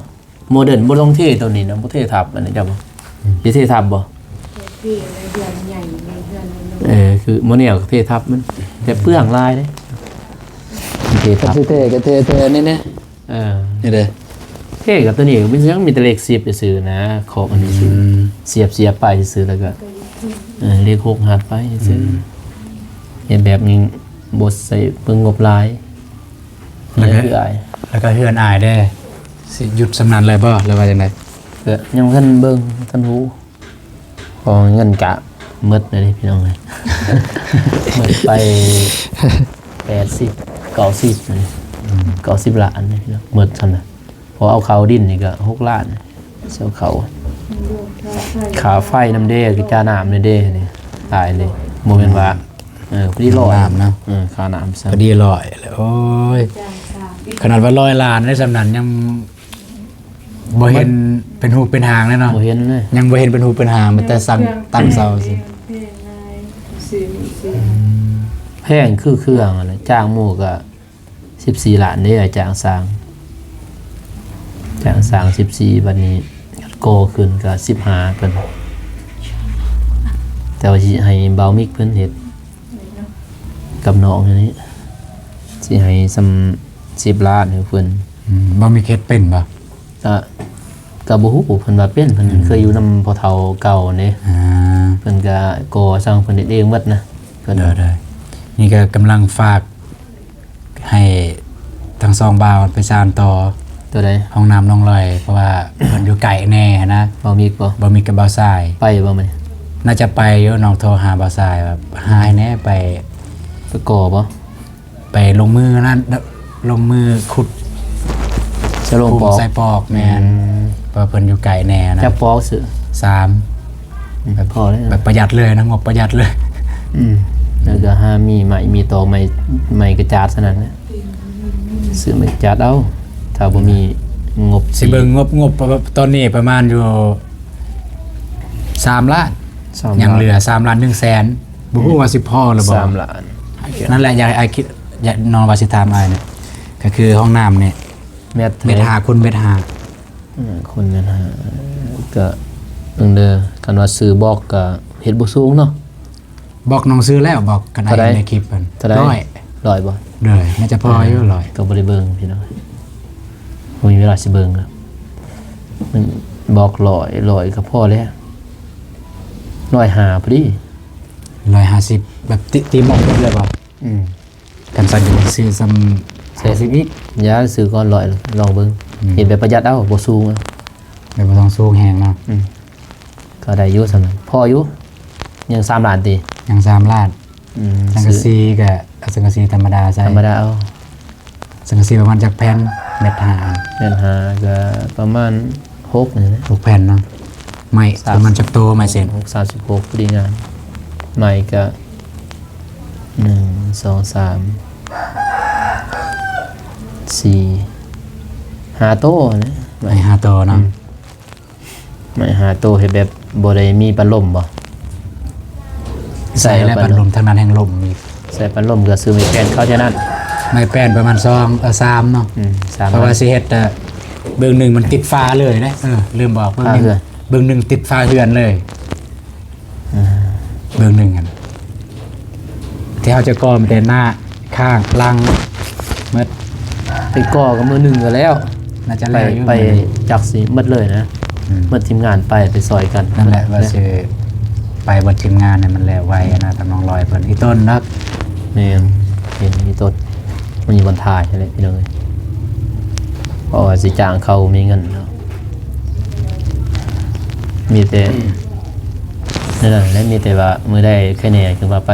ໂມເດີນບໍ່ຕ້ອງເທຕົວນີ້ນະ ບໍ່ເທທັບອັນນີ້ ເຈົ້າບໍ່? ອືມ ຊິເທທັບບໍ່? ເທໃນເຮືອນໃຫຍ່ ໃນເຮືອນນ້ອຍໆ. ເອີ ຄືໂມເນວກໍເທທັບມັນ ແຕ່ເປືອງຫຼາຍເດ້ ເທທັບ ຊິເທກໍເທແຕ່ນີ້ແນ່. ເອີ ນີ້ເດ້ ເທກັບຕົວນີ້ກໍມີ ຍັງມີແຕ່ເລກສິບຊື່ໆນະ ຂອບອັນນີ້ຊື່ ອືມ ສຽບໆໄປຊື່ໆ ແລ້ວກໍ ເອີ ເລກຫົກຫາດໄປຊື່ ອືມ ເຮັດແບບນີ້ ບໍ່ໃສ່ເບິ່ງງົບຫຼາຍ. ແລ້ວກໍ ແລ້ວກໍເຮືອນອ້າຍເດ້ ຊິຢຸດສ່ຳນັ້ນເລີຍບໍ່ ຫຼືວ່າຈັ່ງໃດ? ກໍຍັງບໍ່ທັນເບິ່ງ ບໍ່ທັນຮູ້ ເພາະເງິນກະໝົດແລ້ວເດ້ພີ່ນ້ອງເອີຍ ໝົດໄປແປດສິບ ເກົ້າສິບ ອືມ ເກົ້າສິບລ້ານເດ້ພີ່ນ້ອງ ໝົດສ່ຳນັ້ນ. ເພາະເອົາເຂົ້າດິນນີ້ກໍຫົກລ້ານ ເສຍເຂົ້າ ຄ່າໄຟນຳເດ້ ຄ່ານ້ຳນຳເດ້ນີ້ ຫຼາຍເດ້ ບໍ່ແມ່ນວ່າ ອືມ ເອີ ພໍດີຮ້ອຍ ນ້ຳເນາະ ເອີ ຄ່ານ້ຳ ພໍດີຮ້ອຍ ໂອ້ຍ ຈ້າງຊ່າງ ຂະໜາດວ່າຮ້ອຍລ້ານໄດ້ສ່ຳນັ້ນ ຍັງບໍ່ເຫັນເປັນຮູບເປັນຮ່າງເລີຍເນາະ ບໍ່ເຫັນເລີຍ ຍັງບໍ່ເຫັນເປັນຮູບເປັນຮ່າງ ມີແຕ່ສັ່ງຕັ້ງເສົາຊື່ ອືມ ແພງຄືເຄື່ອງຫັ້ນແຫຼະ ຈ້າງໝູ່ກໍ ສິບສີ່ລ້ານເດ້ ຈ້າງຊ່າງ ຈ້າງຊ່າງສິບສີ່ ບັດນີ້ກໍ່ຂຶ້ນກໍສິບຫ້າ ເພິ່ນ ແຕ່ວ່າຊິໃຫ້ບ່າວມິກເພິ່ນເຮັດ ກັບນ້ອງນີ້ ຊິໃຫ້ສ່ຳສິບລ້ານໃຫ້ເພິ່ນ. ອືມ ບ່າວມິກເຮັດເປັນບໍ່? ກະ ກະບໍ່ຮູ້ ເພິ່ນວ່າເປັນ ເພິ່ນ ອືມ ເຄີຍຢູ່ນຳພໍ່ເຖົ້າເກົ່າເດ້ ອ່າ ເພິ່ນກະກໍ່ຊ່າງເພິ່ນເຮັດເອງໝົດນະ ເພິ່ນ ໂດຍໆ ນີ້ກະກຳລັງຝາກ ໃຫ້ທັງສອງບ່າວໄປສານຕໍ່ ໂຕໃດ? ຫ້ອງນ້ຳໜອງລອຍ ເພາະວ່າເພິ່ນຢູ່ໃກ້ແດ່ຫັ້ນນະ. ບ່າວມິກບໍ່? ບ່າວມິກກັບບ່າວຊາຍ ໄປບໍ່ມື້ນີ້? ໜ້າຈະໄປຢູ່ ນ້ອງໂທຫາບ່າວຊາຍວ່າ ຫາໃຫ້ແດ່ ໄປ ໄປກໍ່ບໍ່? ໄປລົງມືນັ້ນ ລົງມືຂຸດ ໃສ່ໂລງປອກ ໃສ່ປອກ ແມ່ນ ອືມ. ເພາະວ່າເພິ່ນຢູ່ໄກແດ່ນະ. ຈັກປອກຊື້? ສາມ. ອືມ ແບບ ພໍແລ້ວ ແບບປະຢັດເລີຍນະ, ງົບປະຢັດເລີຍ. ອືມ ແລ້ວກໍຫາມີໄມ້ ມີຕອກໄມ້ ໄມ້ກະຈາດເທົ່ານັ້ນແຫຼະ, ຊື້ໄມ້ກະຈາດເອົາ ຖ້າບໍ່ມີງົບ. ຊິເບິ່ງງົບ ງົບຕອນນີ້ປະມານຢູ່ສາມລ້ານ ສາມລ້ານ ຍັງເຫຼືອສາມລ້ານໜຶ່ງແສນ ບໍ່ຮູ້ວ່າຊິພໍຫຼືບໍ່. ສາມລ້ານ ນັ້ນແຫຼະ ຢາກໃຫ້ອ້າຍຄິດ ຢາກ ນ້ອງວ່າຊິຖາມອ້າຍນີ້ ກໍຄືຫ້ອງນ້ຳນີ້ ແມັດ ແມັດຫ້າຄູນແມັດຫ້າ. ອືມ ຄູນແມັດຫ້າ ກໍເບິ່ງເດີ. ຄັນວ່າຊື້ບລັອກກໍເຮັດບໍ່ສູງເນາະ. ບລັອກນ້ອງຊື້ແລ້ວ ບລັອກ ຄັນອ້າຍເຫັນໃນຄລິບຫັ້ນ. ເທົ່າໃດ? ຮ້ອຍ ຮ້ອຍບໍ່? ໂດຍ ໜ້າຈະພໍຢູ່ ຮ້ອຍ ກໍບໍ່ໄດ້ເບິ່ງພີ່ນ້ອງ, ບໍ່ມີເວລາຊິເບິ່ງ. ມັນບລັອກຮ້ອຍ ຮ້ອຍກໍພໍແລ້ວ ຮ້ອຍຫ້າພໍດີ ຮ້ອຍຫ້າສິບ ແບບ ຕີ ຕີໝອກເບິດເລີຍບໍ່? ອືມ ຄັນຊັ້ນກໍຊື້ສ່ຳຫ້າສິບອີກ. ຢ່າ ຊື້ກ່ອນຮ້ອຍ ລອງເບິ່ງ. ອືມ ເຮັດແບບປະຢັດເອົາ ບໍ່ສູງເອົາ ແບບບໍ່ຕ້ອງສູງແຮງເນາະ. ອືມ ກໍໄດ້ຢູ່ສ່ຳນັ້ນ ພໍຢູ່. ຍັງສາມລ້ານຕິ? ຍັງສາມລ້ານ. ອືມ ສັງກະສີກໍເອົາສັງກະສີທຳມະດາໃສ່ ທຳມະດາເອົາ. ສັງກະສີປະມານຈັກແຜ່ນ? ແມັດຫ້າ ແມັດຫ້າກໍປະມານຫົກນີ້ແຫຼະ ຫົກແຜ່ນເນາະ. ໄມ້ປະມານຈັກໂຕ? ໄມ້ເສັ້ນ ສາມສິບຫົກ ພໍດີງາມ. ໄມ້ກໍ ໜຶ່ງ ສອງ ສາມ ສີ່ ຫ້າໂຕນະ ໄມ້ຫ້າໂຕເນາະ. ອືມ ໄມ້ຫ້າໂຕ ເຮັດແບບບໍ່ໄດ້ມີປັດລົມບໍ່? ໃສ່ແລ້ວ ໃສ່ແລ້ວ ປັດລົມ ທາງນັ້ນແຮ່ງລົມອີກ. ໃສ່ປັດລົມກໍຊື້ໄມ້ແປ້ນເຂົ້າເທົ່ານັ້ນ. ໄມ້ແປ້ນປະມານສອງ ເອີ ສາມເນາະ. ອືມ ສາມ ເພາະວ່າຊິເຮັດ ເອີ ເບື້ອງໜຶ່ງມັນຕິດຝາເລີຍເດ້. ເອີ ລືມບອກ ເບື້ອງໜຶ່ງ ເບື້ອງໜຶ່ງຕິດຝາເຮືອນເລີຍ. ອ່າ ເບື້ອງໜຶ່ງຫັ້ນ ທີ່ເຮົາຈະກໍ່ມີແຕ່ໜ້າ ຂ້າງ ຫຼັງ ໝົດ. ໄປກໍ່ກັບມື້ໜຶ່ງກໍແລ້ວ ໜ້າຈະແລ້ວຢູ່ ໄປ ໄປ ມື້ນີ້ ຈັກຊິໝົດເລີຍນະ. ອືມ ໝົດທີມງານໄປ ໄປຊ່ອຍກັນ. ນັ້ນແຫຼະ ວ່າຊິໄປເບິດທີມງານໃຫ້ມັນແລ້ວໄວນະ ກັບນ້ອງລອຍເພິ່ນ ອີ່ຕົນເນາະ. ແມ່ນ ເຫັນອີ່ຕົນ ມັນຢູ່ບ່ອນທ້າຍຫັ້ນແຫຼະ ພີ່ນ້ອງເອີຍ. ເພາະວ່າຊິຈ້າງເຂົາບໍ່ມີເງິນເນາະ ມີແຕ່ ນັ້ນແຫຼະ ມີແຕ່ວ່າມື້ໃດໃຄແດ່ຈຶ່ງວ່າໄປ.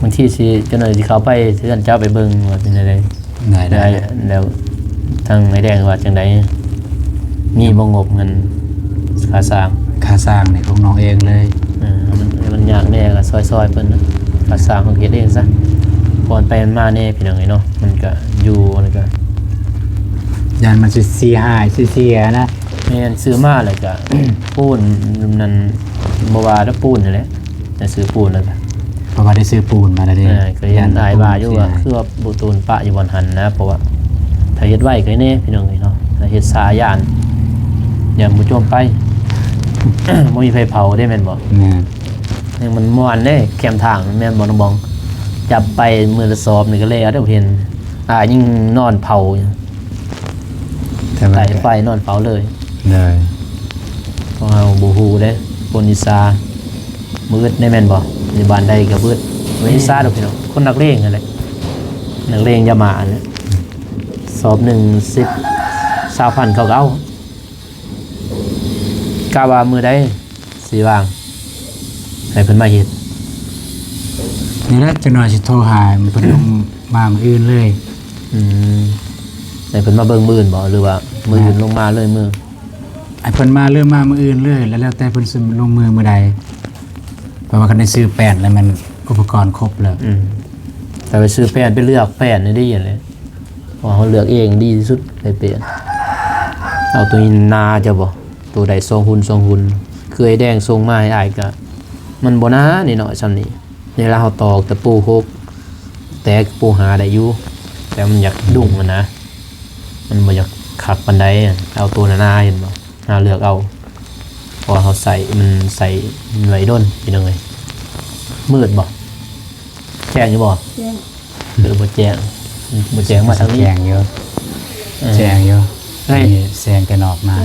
ບາງທີຊິ ຈັກໜ້ອຍຊິເຂົ້າໄປເຮືອນເຈົ້າ ໄປເບິ່ງວ່າເປັນຈັ່ງໃດ. ໄດ້ ໄດ້ ໄດ້ ແລ້ວທາງອ້າຍແດງວ່າຈັ່ງໃດ? ມີບໍ່ງົບເງິນຄ່າສ້າງ? ຄ່າສ້າງນີ້ຂອງນ້ອງເອງເລີຍ. ເອີ ມັນ ມັນຍາກແດ່ ກໍຊ່ອຍໆເພິ່ນນະ. ຄ່າສ້າງເຮົາເຮັດເອງຊະ ຜ່ອນໄປມາແດ່ ພີ່ນ້ອງເອີຍເນາະ. ມັນກໍຢູ່ ແລ້ວກໍ ຢ້ານມັນຊິເສຍຫາຍ ຊິເສຍນະ. ແມ່ນ ຊື້ມາແລ້ວກະປູນນັ້ນ ບໍ່ວ່າແຕ່ປູນນັ້ນແຫຼະ ໄດ້ຊື້ປູນແລ້ວກະ ເພາະວ່າໄດ້ຊື້ປູນມາແລ້ວເດ້. ເອີ ກໍເຫັນອ້າຍວ່າຢູ່ວ່າ ຄືວ່າບໍ່ຕູນປະຢູ່ບ່ອນຫັ້ນນະ. ເພາະວ່າຖ້າເຮັດໄວກໍແນ່ ພີ່ນ້ອງເອີຍເນາະ. ຖ້າເຮັດຊ້າຢ້ານ ຢ້ານບໍ່ຈົມໄປ ບໍ່ມີໄຟເຜົາເດ້ ແມ່ນບໍ່? ແມ່ນ. ຍັງມັນມ່ວນເດ້ ແຄມທາງ ແມ່ນບໍ່ນ້ອງບອງ? ຈັບໄປມື້ລະສອບນີ້ກໍແລ້ວເດ້ ເຫັນອ້າຍຍັງນອນເຝົ້າຢູ່. ແຕ່ວ່າ ໄປ ໄປນອນເຝົ້າເລີຍ. ໂດຍ ເພາະເຮົາບໍ່ຮູ້ເດ້ ຄົນອິດສາ ມືດໄດ້ແມ່ນບໍ່? ຢູ່ບ້ານໃດກໍມືດ ບໍ່ອິດສາດອກພີ່ນ້ອງ. ຄົນນັກເລງຫັ້ນແຫຼະ ນັກເລງຢາມາຫັ້ນແຫຼະ. ສອບໜຶ່ງສິບ ຊາວພັນເຂົາກໍເອົາ. ກະວ່າມື້ໃດຊິວ່າງ ໃຫ້ເພິ່ນມາເຮັດ. ນີ້ແຫຼະ ຈັກໜ້ອຍຊິໂທຫາເພິ່ນ ລົງມາມື້ອື່ນເລີຍ. ອືມ ໃຫ້ເພິ່ນມາເບິ່ງມື້ອື່ນບໍ່ ຫຼືວ່າມື້ອື່ນລົງມາເລີຍມື້? ໃຫ້ເພິ່ນມາເລີ່ມມາມື້ອື່ນເລີຍ ແລ້ວແຕ່ເພິ່ນຊິລົງມືມື້ໃດ. ເພາະວ່າຄັນໄດ້ຊື້ແປ້ນແລ້ວ ແມ່ນອຸປະກອນຄົບແລ້ວ. ອືມ ແຕ່ໄປຊື້ແປ້ນ ໄປເລືອກແປ້ນນີ້ດີຫັ້ນແຫຼະ. ເພາະວ່າເຮົາເລືອກເອງດີທີ່ສຸດ ໄດ້ເປັນ ເອົາໂຕໜາເຈົ້າບໍ່? ໂຕໃດສອງຮຸ່ນ ສອງຮຸ່ນ ຄືໄອ້ແດງສົ່ງມາໃຫ້ອ້າຍກະ ມັນບໍ່ໜາ ໜ້ອຍໆຊ່ຳນີ້. ເວລາເຮົາຕອກຕະປູຫົກ ແຕກຕະປູຫາໄດ້ຢູ່ ແຕ່ມັນຢາກດຸ້ງຫັ້ນນະ ມັນບໍ່ຢາກຄັກປານໃດ. ເອົາໂຕໜາໆ ເຫັນບໍ່? ຫາເລືອກເອົາ ເພາະວ່າເຮົາໃສ່ ມັນໃສ່ໄວ້ດົນ ພີ່ນ້ອງເອີຍ. ມືດບໍ່? ແຈ້ງຢູ່ບໍ່? ແຈ້ງ. ເອີ ບໍ່ແຈ້ງ ບໍ່ແຈ້ງ ມາທາງນີ້ ແຈ້ງຢູ່. ເອີ ແຈ້ງຢູ່. ນີ້ແສງແຕ່ນອກມາ.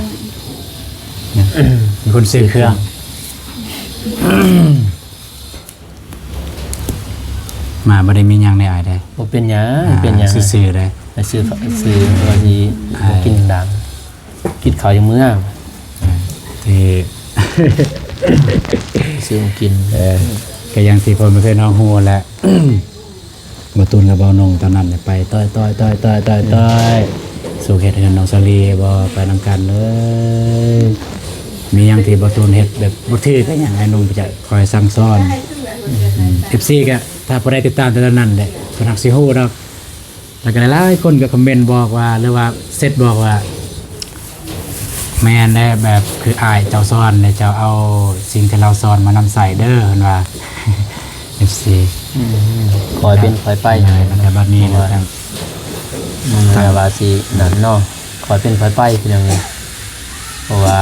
ແຈ້ງ. ມີຄົນຊື້ເຄື່ອງ ມາບໍ່ໄດ້ມີຫຍັງໃດອ້າຍເດ້. ບໍ່ເປັນຫຍັງ ອ່າ ເປັນຫຍັງ ຊື່ໆເດ້. ໄປຊື້ ຊື້ວ່າຊິ ອ່າ ບໍ່ກິນດັງ ກິນເຂົ້າຢູ່ເມືອງ. ເອີ ທີ່ ຊື້ມາກິນ. ເອີ ກໍຢ່າງທີ່ພໍ່ແມ່ພີ່ນ້ອງຮູ້ແຫຼະ ບໍ່ຕູນກັບເບົານົງຕອນນັ້ນໄປ ຕ້ອຍໆໆໆໆ ອືມ ຕ້ອຍ ສູ່ເຮັດເຮືອນນ້ອງສາລີບໍ່ ໄປນຳກັນເດີ. ມີຫຍັງທີ່ບໍ່ຕູນເຮັດແບບບໍ່ຖືກ ກໍຫຍັງ ອ້າຍໜຸ່ມຈະຄອຍສັ່ງສອນ. ເອັຟຊີ ກໍຖ້າຜູ້ໃດຕິດຕາມແຕ່ນັ້ນແຫຼະ ເພິ່ນຮັກຊິຮູ້ດອກ. ແລ້ວກໍຫຼາຍໆຄົນກໍຄອມເມັນບອກວ່າ ຫຼືວ່າແຊັດບອກວ່າ ແມ່ນແຫຼະ ແບບຄືອ້າຍເຈົ້າສອນແຫຼະ ເຈົ້າເອົາສິ່ງທີ່ລາວສອນມານຳໃຊ້ເດີ ເພິ່ນວ່າ ເອັຟຊີ ອືມ ຄ່ອຍເປັນຄ່ອຍໄປ ແມ່ນ ແລ້ວກໍບັດນີ້ແລ້ວກໍ ມັນແບບວ່າຊິນັ້ນເນາະ ຄ່ອຍເປັນຄ່ອຍໄປ ພີ່ນ້ອງເອີຍ. ເພາະວ່າ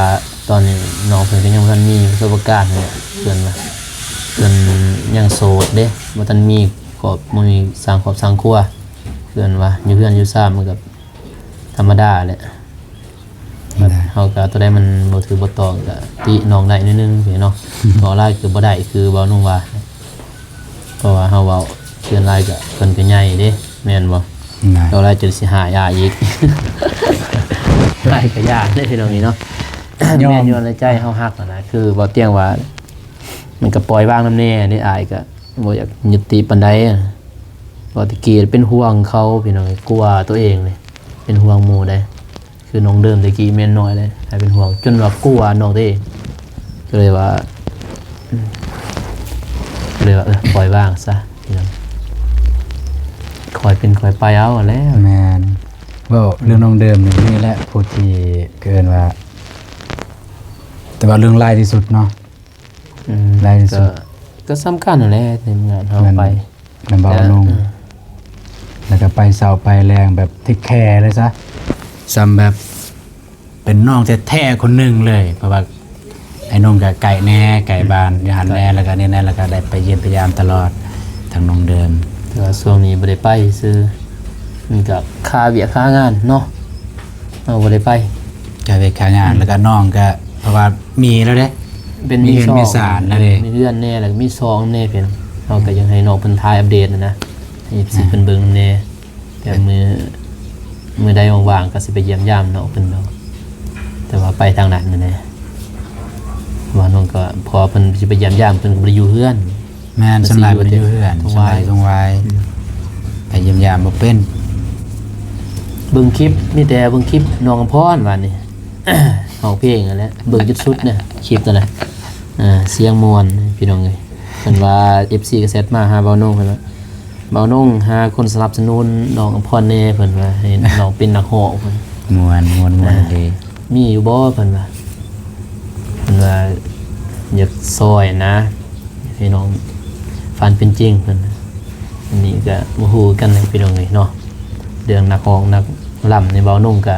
ຕອນນີ້ນ້ອງເພິ່ນກໍຍັງບໍ່ທັນມີປະສົບປະການ ເພິ່ນວ່າ ເພິ່ນຍັງໂສດເດ້ ບໍ່ທັນມີຄອບ ບໍ່ມີສ້າງຄອບສ້າງຄົວ. ເພິ່ນວ່າຢູ່ເຮືອນຢູ່ຊານມັນກໍທຳມະດາແຫຼະ ແບບເຮົາກໍຕົວໃດມັນບໍ່ຖືກບໍ່ຕ້ອງກໍຕິນ້ອງໄດ້ໜ້ອຍໜຶ່ງເນາະ ເວົ້າຫຼາຍຄືບໍ່ໄດ້ ຄືເວົ້າໜຸ່ງວ່າ ເພາະວ່າເຮົາເວົ້າເກີນຫຼາຍກໍເພິ່ນກໍໃຫຍ່ເດ້ ແມ່ນບໍ່? ເວົ້າຫຼາຍຈົນຊິຫາຍອ້າຍອີກ ອ້າຍກໍຢ້ານເດ້ພີ່ນ້ອງນີ້ເນາະ. ຍອມ ແມ່ນຢູ່ໃນໃຈເຮົາຮັກຫັ້ນນະ ຄືເວົ້າຕຽງວ່າ ມັນກໍປ່ອຍວາງນຳແດ່ເດ້ ອ້າຍກໍບໍ່ຢາກຍຶດຕິປານໃດ. ເວົ້າແຕ່ກີ້ເປັນຫ່ວງເຂົາພີ່ນ້ອງ ກົວຕົວເອງເດ້ ເປັນຫ່ວງໝູ່ເດ້. ຄືນ້ອງເດີມແຕ່ກີ້ແມ່ນນ້ອຍເດ້ ໃຫ້ເປັນຫ່ວງ ຈົນວ່າກົວນ້ອງຕົວເອງ ກໍເລີຍວ່າ ກໍເລີຍວ່າ ເອີ ປ່ອຍວາງຊະພີ່ນ້ອງ ຄ່ອຍເປັນຄ່ອຍໄປເອົາແຫຼະ. ແມ່ນ ເວົ້າເລື່ອງນ້ອງເດີມນີ້ ນີ້ແຫຼະຜູ້ທີ່ເອີ້ນວ່າ ແຕ່ວ່າເລື່ອງຫຼາຍທີ່ສຸດເນາະ ອືມ ຫຼາຍທີ່ສຸດ ກໍ ກໍສຳຄັນຫັ້ນແຫຼະ ໃນງານເຮົາໄປ ແມ່ນບໍ່ນ້ອງ? ແລ້ວກໍໄປເຊົ້າໄປແລງແບບເທກແຄເລີຍຊະ ສ່ຳແບບເປັນນ້ອງແທ້ໆຄົນໜຶ່ງເລີຍ ເພາະວ່າອ້າຍໜຸ່ງກໍໃກ້ແດ່ ໃກ້ບ້ານ ຢູ່ຫັ້ນແດ່ ແລ້ວກໍນີ້ແດ່ ແລ້ວກໍໄດ້ໄປຢ້ຽມໄປຢາມຕະຫຼອດ ທັງນ້ອງເດີມ. ແຕ່ວ່າຊ່ວງນີ້ບໍ່ໄດ້ໄປຊື່ ມັນກໍຄາວຽກຄາງານເນາະ ເຮົາບໍ່ໄດ້ໄປ ຄາວຽກຄາງານ ອືມ ແລ້ວກໍນ້ອງກໍ ເພາະວ່າມີແລ້ວເດ້ ເປັນມີ ມີເຮືອນ ມີຊອງ ມີຊານແລ້ວເດ້ ມີເຮືອນແດ່ ແລ້ວກໍມີຊອງນຳແດ່ເພິ່ນ ເຮົາກໍຢາກໃຫ້ນ້ອງເພິ່ນຖ່າຍອັບເດດຫັ້ນນະ ໃຫ້ເອັຟຊີ ເພິ່ນເບິ່ງນຳແດ່. ແຕ່ມື້ ມື້ໃດວ່າງໆກໍຊິໄປຢ້ຽມຢາມນ້ອງເພິ່ນດອກ ແຕ່ວ່າໄປທາງນັ້ນແດ່ ວ່ານ້ອງກໍ ເພາະວ່າເພິ່ນຊິໄປຢ້ຽມຢາມ ເພິ່ນກໍບໍ່ໄດ້ຢູ່ເຮືອນ. ແມ່ນ ສ່ວນຫຼາຍເພິ່ນຢູ່ເຮືອນ ສ່ວນຫຼາຍ ອືມ ໄປຢ້ຽມຢາມບໍ່ເປັນ. ເບິ່ງຄລິບ ມີແຕ່ເບິ່ງຄລິບນ້ອງອຳພອນວ່ານີ້ ຮ້ອງເພງຫັ້ນແຫຼະ ເບິ່ງຈົນສຸດນະ ຄລິບນັ້ນນະ ເອີ ສຽງມ່ວນພີ່ນ້ອງເອີຍ. ເພິ່ນວ່າ ເອັຟຊີ ກໍແຊັດມາຫາບ່າວນົງ ເພິ່ນວ່າ ບ່າວນົງ ຫາຄົນສະໜັບສະໜູນນ້ອງອຳພອນແດ່ ເພິ່ນວ່າ ໃຫ້ນ້ອງເປັນນັກຮ້ອງ ເພິ່ນ ມ່ວນ ມ່ວນ ມ່ວນ ອ່າ ເດ້. ມີຢູ່ບໍ່ ເພິ່ນວ່າ ເພິ່ນວ່າຢາກຊ່ອຍນະ ໃຫ້ນ້ອງຝັນເປັນຈິງ ເພິ່ນ. ອັນນີ້ກໍບໍ່ຮູ້ຄືກັນນະ ພີ່ນ້ອງເອີຍເນາະ ເລື່ອງນັກຮ້ອງນັກລຳນີ້ ບ່າວນົງກໍ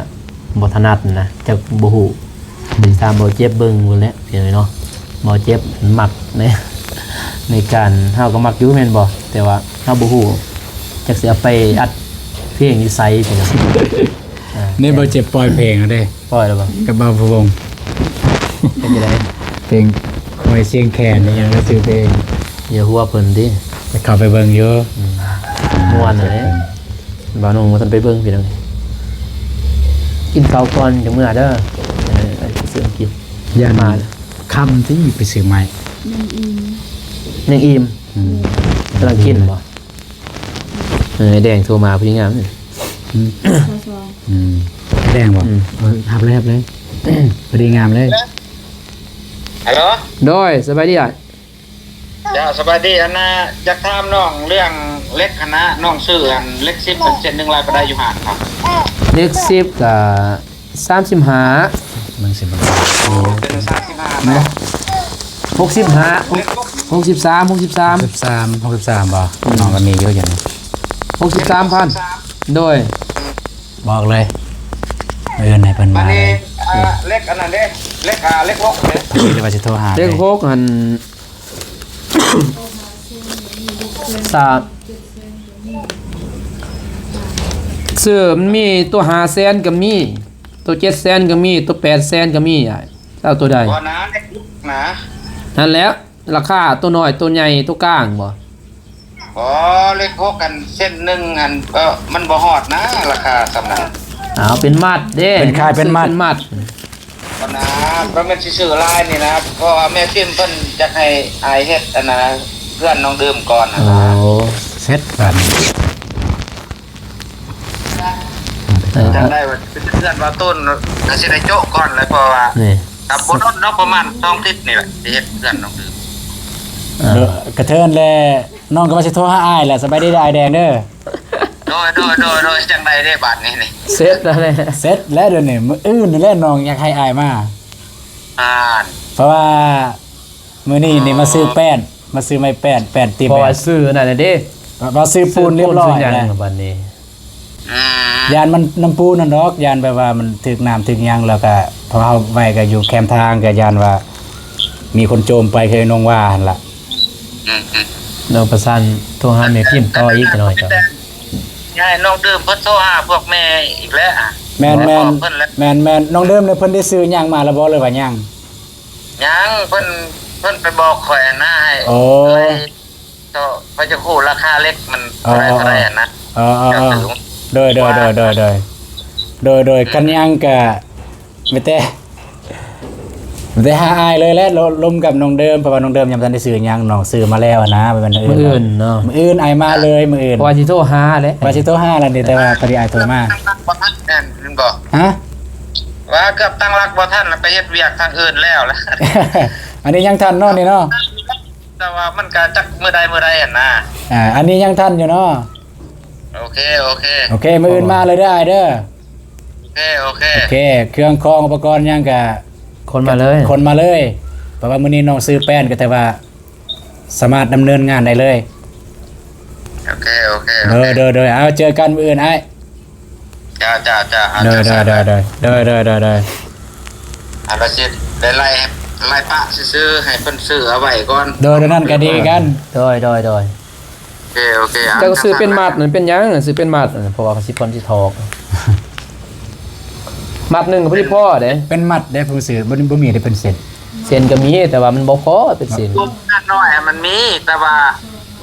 ບໍ່ຖະໜັດນະ ຈັກບໍ່ຮູ້ ໄປຖາມບ່າວເຈັບເບິ່ງພຸ້ນແຫຼະ ພີ່ນ້ອງເອີຍເນາະ. ບ່າວເຈັບມັກໃນ ໃນການ ເຮົາກໍມັກຢູ່ແມ່ນບໍ່? ແຕ່ວ່າເຮົາບໍ່ຮູ້ຈັກຊິເອົາໄປອັດເພງຢູ່ໃສ ພີ່ນ້ອງ. ອ່າ ນີ້ບ່າວເຈັບປ່ອຍເພງແລ້ວເດ້. ປ່ອຍແລ້ວບໍ່? ກັບບ່າວພະວົງ ເປັນຈັ່ງໃດ? ເພງຫ້ວຍຊຽງແຄນ ອີ່ຫຍັງລະຊື່ເພງ. ຢ່າຫົວເພິ່ນຕິ ໄປເຂົ້າໄປເບິ່ງຢູ່. ອືມ ມ່ວນເດ້. ບ່າວນົງບໍ່ທັນໄປເບິ່ງ ພີ່ນ້ອງ. ກິນເຂົ້າກ່ອນຈັ່ງເມືອເດີ. ເອີ ໄປຊື້ກິນ ຢ້ານມາ ຄ່ຳຕິ ໄປຊື້ໃໝ່. ຍັງອີ່ມ ຍັງອີ່ມ. ອືມ ກຳລັງກິນບໍ່? ເອີ ແດງໂທມາ ຜູ້ງາມນີ້. ອືມ ຊາວສອງ. ອືມ ແດງບໍ່? ອືມ ເອີ ຮັບເລີຍ ຮັບເລີຍ ພໍດີງາມເລີຍ. ຮັລໂຫຼ ໂດຍ ສະບາຍດີອ້າຍ. ເຈົ້າ ສະບາຍດີ. ອັນນ່າ ຢາກຖາມນ້ອງເລື່ອງເຫຼັກຫັ້ນນະ ນ້ອງຊື້ອັນເຫຼັກສິບເສັ້ນໜຶ່ງລາຍປານໃດຢູ່ຮ້ານ? ເຫຼັກສິບກະສາມສິບຫ້າ ເບິ່ງຊິເບິ່ງ ໂອ້ ເປັນສາມສິບຫ້າເນາະ. ຫົກສິບຫ້າ ຫົກສິບສາມ ຫົກສິບສາມ ຫົກສິບສາມ ຫົກສິບສາມບໍ່? ອືມ ນ້ອງກໍມີຢູ່ຈັ່ງ ຫົກສິບສາມພັນ. ໂດຍ ບອກເລີຍ ເອີ້ນໃຫ້ເພິ່ນມາເລີຍ. ເຫຼັກອັນນັ້ນເດ້ ເຫຼັກ ເຫຼັກຫົກເດ້ ເລີຍວ່າຊິໂທຫາ ເຫຼັກຫົກຫັ້ນ ສາມ ເສື້ອມັນມີຕົວຫ້າແສນກໍມີ ຕົວເຈັດແສນກໍມີ ຕົວແປດແສນກໍມີ. ອ້າຍ ເຈົ້າເອົາຕົວໃດ? ບໍ່ນະ ເຫຼັກຫົກນະ ນັ້ນແຫຼະ. ລາຄາຕົວນ້ອຍ ຕົວໃຫຍ່ ຕົວກາງບໍ່? ບໍ່ ເຫຼັກຫົກອັນເສັ້ນໜຶ່ງຫັ້ນ ເອີ ມັນບໍ່ຮອດນະ ລາຄາສ່ຳນັ້ນ. ເອົາເປັນມັດເດ້ ເພິ່ນຂາຍເປັນມັດ ເປັນມັດ. ບໍ່ນະ ບໍ່ແມ່ນຊິຊື້ຫຼາຍນີ້ນະ ເພາະວ່າແມ່ພິມເພິ່ນຢາກໃຫ້ອ້າຍເຮັດອັນນ່າ ເຮືອນນ້ອງເດີມກ່ອນນະ. ໂອ້ ເສັດກັນ. ເອີ ຈັ່ງໃດວ່າເປັນເພື່ອນວ່າຕົ້ນ ກໍຊິໄດ້ໂຈະກ່ອນແຫຼະ ເພາະວ່າ ນີ້ ກໍບໍ່ດົນເນາະ ປະມານສອງອາທິດນີ້ແຫຼະ ຊິເຮັດເຮືອນນ້ອງດື່ມ. ເອີ ກະເທີນແລະ ນ້ອງກໍວ່າຊິໂທຫາອ້າຍແຫຼະ. ສະບາຍດີເດີອ້າຍແດງເດີ. ໂດຍ ໂດຍ ໂດຍ ໂດຍ ຈັ່ງໃດເດ້ບາດນີ້ນີ້? ເສັດແລ້ວແຫຼະ ເສັດແລ້ວດຽວນີ້. ມື້ອື່ນນີ້ແຫຼະນ້ອງຢາກໃຫ້ອ້າຍມາ. ອ່າ ເພາະວ່າມື້ນີ້ນີ້ມາຊື້ແປ້ນ ມາຊື້ໄມ້ແປ້ນ ແປ້ນຕີ ເພາະວ່າ ແປ້ນ ຊື້ນັ້ນນະເດ້ ວ່າ ວ່າຊື້ປູນຮຽບຮ້ອຍ ຊື້ຫຍັງແລ້ວ ບັດນີ້ ອືມ ຢ້ານມັນນ້ຳປູນຫັ້ນດອກ ຢ້ານແບບວ່າມັນຖືກນ້ຳຖືກຫຍັງ ແລ້ວກະ ເພາະເຮົາໄວ້ກະຢູ່ແຄມທາງ ກະຢ້ານວ່າມີຄົນໂຈມໄປ ຄືນ້ອງວ່າຫັ້ນລະ. ອືມໆ ແລ້ວປະສານໂທຫາແມ່ພິມຕໍ່ອີກຈັກໜ້ອຍກໍ ໃຫ້ນ້ອງດື່ມເພິ່ນໂທຫາພວກແມ່ອີກແຫຼະ. ແມ່ນໆ ບອກເພິ່ນແຫຼະ ແມ່ນໆ. ນ້ອງດື່ມນີ້ເພິ່ນໄດ້ຊື້ຫຍັງມາແລ້ວບໍ່ ຫຼືວ່າຍັງ? ຍັງ ເພິ່ນ ເພິ່ນໄປບອກຂ້ອຍຫັ້ນນະ ໃຫ້ ໂອ້ ໃຫ້ ເຈົ້າ ຂ້ອຍຈະຮູ້ລາຄາເຫຼັກມັນເທົ່າໃດ ເທົ່າໃດຫັ້ນນະ. ເອີໆໆ ເຈົ້າຊື້ ໂດຍໆ ວ່າ ໂດຍໆ ໂດຍໆ ຄັນຍັງກະມີແຕ່ ມີແຕ່ຫາອ້າຍເລີຍແຫຼະ ລົມກັບນ້ອງເດີມ ເພາະວ່ານ້ອງເດີມຍັງບໍ່ທັນໄດ້ຊື້ຫຍັງ ນ້ອງຊື້ມາແລ້ວຫັ້ນນະ. ມື້ອື່ນເນາະ ມື້ອື່ນອ້າຍມາເລີຍ ມື້ອື່ນ ວ່າຊິໂທຫາແຫຼະ ວ່າຊິໂທຫາແລ້ວນີ້ ແຕ່ວ່າພໍດີອ້າຍໂທມາ ຕັ້ງຫຼັກບໍ່ທັນແມ່ນບໍ່? ຮະ? ວ່າເກືອບຕັ້ງຫຼັກບໍ່ທັນ ໄປເຮັດວຽກທາງອື່ນແລ້ວລະ. ອັນນີ້ຍັງທັນເນາະນີ້ເນາະ ແຕ່ວ່າມັນກະຈັກມື້ໃດມື້ໃດຫັ້ນນະ. ອ່າ ອັນນີ້ຍັງທັນຢູ່ເນາະ. ໂອເຄ ໂອເຄ ໂອເຄ ມື້ອື່ນມາເລີຍເດີອ້າຍເດີ. ໂອເຄ ໂອເຄ ໂອເຄ ເຄື່ອງຂອງອຸປະກອນຫຍັງກະຂົນມາເລີຍ ຂົນມາເລີຍ ເພາະວ່າມື້ນີ້ນ້ອງຊື້ແປ້ນ ກໍຖືວ່າສາມາດດຳເນີນງານໄດ້ເລີຍ. ໂອເຄ ໂອເຄ ໂອເຄ ໂດຍ ໂດຍ ໂດຍ ເອົາ ເຈີກັນມື້ອື່ນອ້າຍ. ຈ້າ ຈ້າ ຈ້າ ໂດຍ ໂດຍ ໂດຍ ໂດຍ ໂດຍ ໂດຍ ໂດຍ ໂດຍ ອັນວ່າຊິໄດ້ໄລ່ ໄລ່ປະຊື່ໆ ໃຫ້ເພິ່ນຊື້ເອົາໄວ້ກ່ອນ. ໂດຍ ໂດຍ ນັ້ນກໍດີຄືກັນ. ໂດຍ ໂດຍ ໂດຍ ໂອເຄ ໂອເຄ ເຈົ້າກໍຊື້ເປັນມັດນັ້ນ ເປັນຫຍັງຊື້ເປັນມັດນັ້ນ ເພາະວ່າເຂົາຊິຜ່ອນຊິຖອກ ມັດໜຶ່ງກໍບໍ່ພໍເດ້ ເປັນມັດເດ້ ຜູ້ຊື້ ບໍ່ ບໍ່ມີເດ້ເປັນເສັ້ນ. ເສັ້ນກໍມີ ແຕ່ວ່າມັນບໍ່ພໍເປັນເສັ້ນ ງບນ້ອຍມັນມີ ແຕ່ວ່າ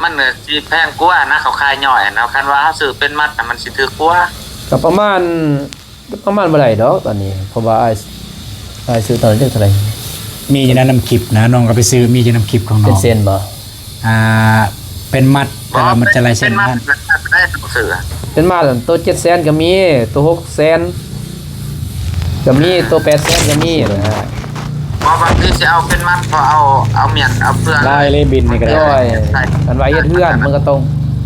ມັນຊິແພງກວ່ານະ ເຂົາຂາຍຍ່ອຍນະ. ຄັນວ່າເຮົາຊື້ເປັນມັດນະ ມັນຊິຖືກກວ່າ ກໍປະມານ ປະມານບໍ່ໄດ້ດອກຕອນນີ້ ເພາະວ່າອ້າຍ ອ້າຍຊື້ຕອນນີ້ເທົ່າໃດ? ມີຢູ່ໃນນຳຄລິບນະ ນ້ອງກໍໄປຊື້ ມີຢູ່ນຳຄລິບຂອງນ້ອງ. ເປັນເສັ້ນບໍ່? ອ່າ ເປັນມັດ ແຕ່ວ່າມັນຈະຫຼາຍເສັ້ນ. ເປັນມັດ ເປັນມັດໂຕເຈັດແສນກໍມີ ໂຕຫົກແສນກໍມີ ໂຕແປດແສນກໍມີນະ. ບໍ່ ບາງທີຊິເອົາເປັນມັດ ເພາະເອົາ ເອົາມ້ຽນ ເອົາເຟືອງ ລາຍເລບິນນີ້ກໍໄດ້. ໂດຍ ຄັນວ່າເຮັດເຮືອນມັນກໍຕ້ອງ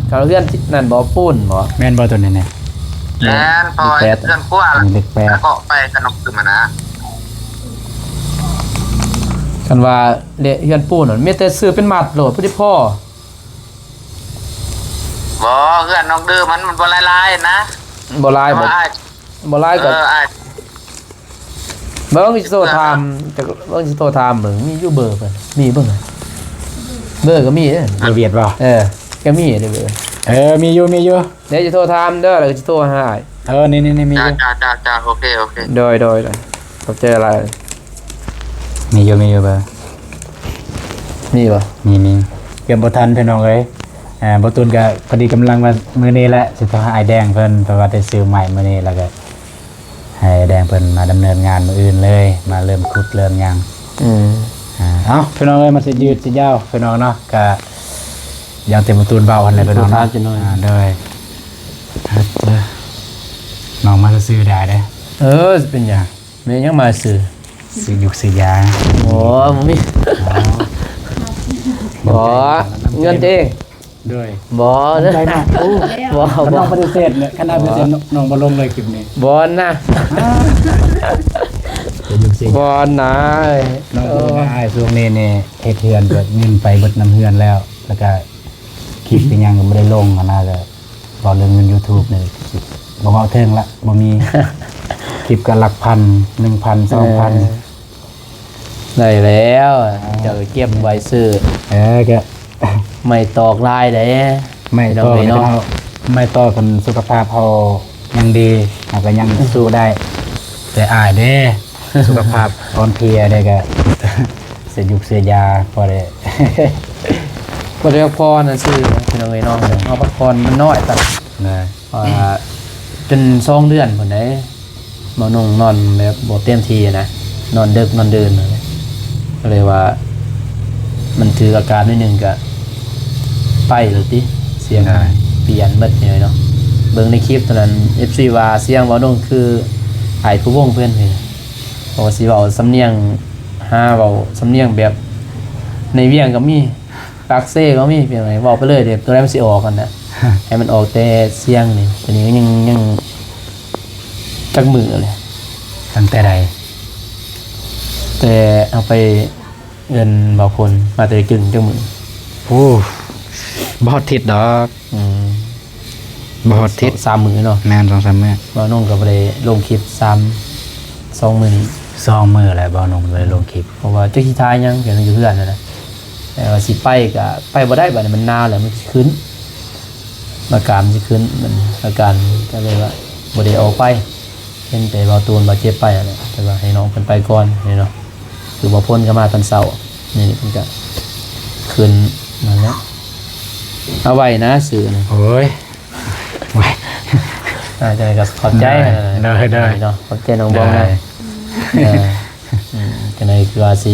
ຄັນເຮືອນນັ້ນບໍ່ ປູນບໍ່? ແມ່ນບໍ່ໂຕນີ້ນະ? ແມ່ນ ເພາະເຮັດເຮືອນຄົວ ເລກແປດ ເກາະໄປກັນນອກຄືມານະ. ຄັນວ່າເຮືອນປູນນັ້ນ ມີແຕ່ຊື້ເປັນມັດໂລດ ພໍດີພໍ. ບໍ່ ເຮືອນນ້ອງເດີມັນ ມັນບໍ່ຫຼາຍໆນະ ບໍ່ຫຼາຍ ບໍ່ ບໍ່ຫຼາຍກໍ ເອີ ອ້າຍ ເບິ່ງຊິໂທຖາມ ເບິ່ງຊິໂທຖາມເບິ່ງ ມີຢູ່ເບີເພິ່ນ ມີເບິ່ງ ເບີກໍມີເດ້. ເບີຫວຽດບໍ່? ເອີ ກໍມີເດ້ເບີ. ເອີ ມີຢູ່ ມີຢູ່. ເດ ຊິໂທຖາມເດີ ແລ້ວກໍຊິໂທຫາອ້າຍ. ເອີ ນີ້ໆໆ ມີຢູ່. ຈ້າໆໆ ໂອເຄ ໂອເຄ ໂດຍໆໆ ຂອບໃຈຫຼາຍ. ມີຢູ່ ມີຢູ່ເບີ. ມີບໍ່? ມີ ມີ. ເກືອບບໍ່ທັນພີ່ນ້ອງເອີຍ. ອ່າ ບໍ່ຕຸນກໍພໍດີກຳລັງວ່າມື້ນີ້ແຫຼະ ຊິໂທຫາອ້າຍແດງເພິ່ນ ເພາະວ່າໄດ້ຊື້ໄມ້ມື້ນີ້ ແລ້ວກໍໃຫ້ອ້າຍແດງເພິ່ນມາດຳເນີນງານມື້ອື່ນເລີຍ ມາເລີ່ມຂຸດເລີ່ມຫຍັງ. ອືມ ອ່າ ເອົ້າ ພີ່ນ້ອງເອີຍ ມັນຊິຍືດຊິຍາວ ພີ່ນ້ອງເນາະ ກະຢ່າງທີ່ບໍ່ຕຸນເວົ້າຫັ້ນແຫຼະ ພີ່ນ້ອງເນາະ. ອ່າ ໂດຍ ນ້ອງມາຊື່ໆ ໄດ້ເດ້. ເອີ ຊິເປັນຫຍັງ? ແມ່ນຫຍັງມາຊື່? ຊື້ຢູກຊື້ຢາ. ໂອ້ ບໍ່ມີ. ອໍ ບໍ່ ເງິນຕົວເອງ. ໂດຍ ບໍ່ນະ. ຂອບໃຈນະ. ໂອ້ ບໍ່ ບໍ່ ນ້ອງປະຕິເສດເນາະ ຄັນປະຕິເສດ ນ້ອງບໍ່ລົງເລີຍຄລິບນີ້. ບໍ່ນະ. ບໍ່ນະ. ນ້ອງບອກວ່າ ເອີ ອ້າຍ ຊ່ວງນີ້ນີ້ເຮັດເຮືອນ ກໍເງິນໄປເບິດນຳເຮືອນແລ້ວ ແລ້ວກໍຄລິບອີ່ຫຍັງກໍບໍ່ໄດ້ລົງຫັ້ນນະ. ກໍ ເວົ້າເລື່ອງເງິນຢູທູບນີ້ ບໍ່ເວົ້າເຖິງລະ ບໍ່ມີ. ຄລິບກໍຫຼັກພັນ ໜຶ່ງພັນ ສອງພັນ. ເອີ ໄດ້ແລ້ວ ເຈົ້າເກັບໄວ້ຊື້. ເອີ ກໍໄມ້ຕອກຫຼາຍເດ້ ໄມ້ຕອກເນາະ. ໄມ້ຕອກ ຄັນສຸຂະພາບເຮົາຍັງດີ ເຮົາກໍຍັງສູ້ໄດ້. ແຕ່ອ້າຍເດ້ ສຸຂະພາບອ່ອນເພຍເດ້ ກໍເສຍຢູກເສຍຢາ ພໍໄດ້ ບໍ່ໄດ້ພັກຜ່ອນຊື່ໆ ພີ່ນ້ອງເອີຍເນາະ. ເຮົາພັກຜ່ອນມັນນ້ອຍໄປ ອ່າ ຈົນສອງເດືອນພຸ້ນເດ້ ໝໍໜຸ່ງນອນແບບບໍ່ເຕັມທີ່ນະ ນອນເດິກນອນເດີນ ກໍເລີຍວ່າມັນຖືກອາການໜ້ອຍໜຶ່ງ ກະໄປແລ້ວຕິ ສຽງມັນປ່ຽນໝົດເລີຍເນາະ. ເບິ່ງໃນຄລິບຕອນນັ້ນ ເອັຟຊີ ວ່າສຽງເວົ້າໜຸ່ງຄືອ້າຍຜູ້ວົງເພິ່ນນີ້ ເພາະວ່າຊິເວົ້າສຳນຽງ ຫາເວົ້າສຳນຽງແບບໃນວຽງກໍມີ ປາກເຊກໍມີ ເປັນຫຍັງ ເວົ້າໄປເລີຍເດ້ ຕົວໃດມັນຊິອອກຫັ້ນນະ ໃຫ້ມັນອອກແຕ່ສຽງນີ້ ຕົວນີ້ກໍຍັງ ຍັງຈັກມື້ແຫຼະ ຕັ້ງແຕ່ໃດ? ແຕ່ເຮົາໄປເອີ້ນບ່າວພົນມາແຕ່ກຶ່ງຈັກມື້? ໂອ້ ບໍ່ຮອດທິດດອກ. ອືມ ບໍ່ຮອດທິດ ສອງສາມມື້ເນາະ. ແມ່ນ ສອງສາມມື້. ບ່າວນົງກໍບໍ່ໄດ້ລົງຄລິບສາມ ສອງມື້ນີ້ ສອງມື້ແລ້ວ ບ່າວນົງບໍ່ໄດ້ລົງຄລິບ ເພາະວ່າຈັກຊິຖ່າຍຫຍັງ ກໍຢູ່ເຮືອນຫັ້ນນະ ແຕ່ວ່າຊິໄປກໍໄປບໍ່ໄດ້ ບາດນີ້ມັນໜາວແລ້ວ ມັນຊິຂຶ້ນ ອາການຊິຂຶ້ນ ມັນ ອາການກໍເລີຍວ່າບໍ່ໄດ້ອອກໄປ ເຫັນແຕ່ບ່າວຕູນ ບ່າວເຈັບໄປຫັ້ນແຫຼະ ແຕ່ວ່າໃຫ້ນ້ອງເພິ່ນໄປກ່ອນນີ້ເນາະ. ຄືບ່າວພົນກໍມາຕອນເຊົ້ານີ້ ເພິ່ນກໍຂຶ້ນນັ້ນແຫຼະ ເອົາໄວ້ນະ ຊື່ນະ. ໂອ້ຍ ອ່າ ຈັ່ງໃດກໍຂອບໃຈ ໂດຍ ໂດຍ ເນາະ ຂອບໃຈນ້ອງບອງນະ ໂດຍ ເອີ ອືມ ຈັ່ງໃດຄືວ່າຊິ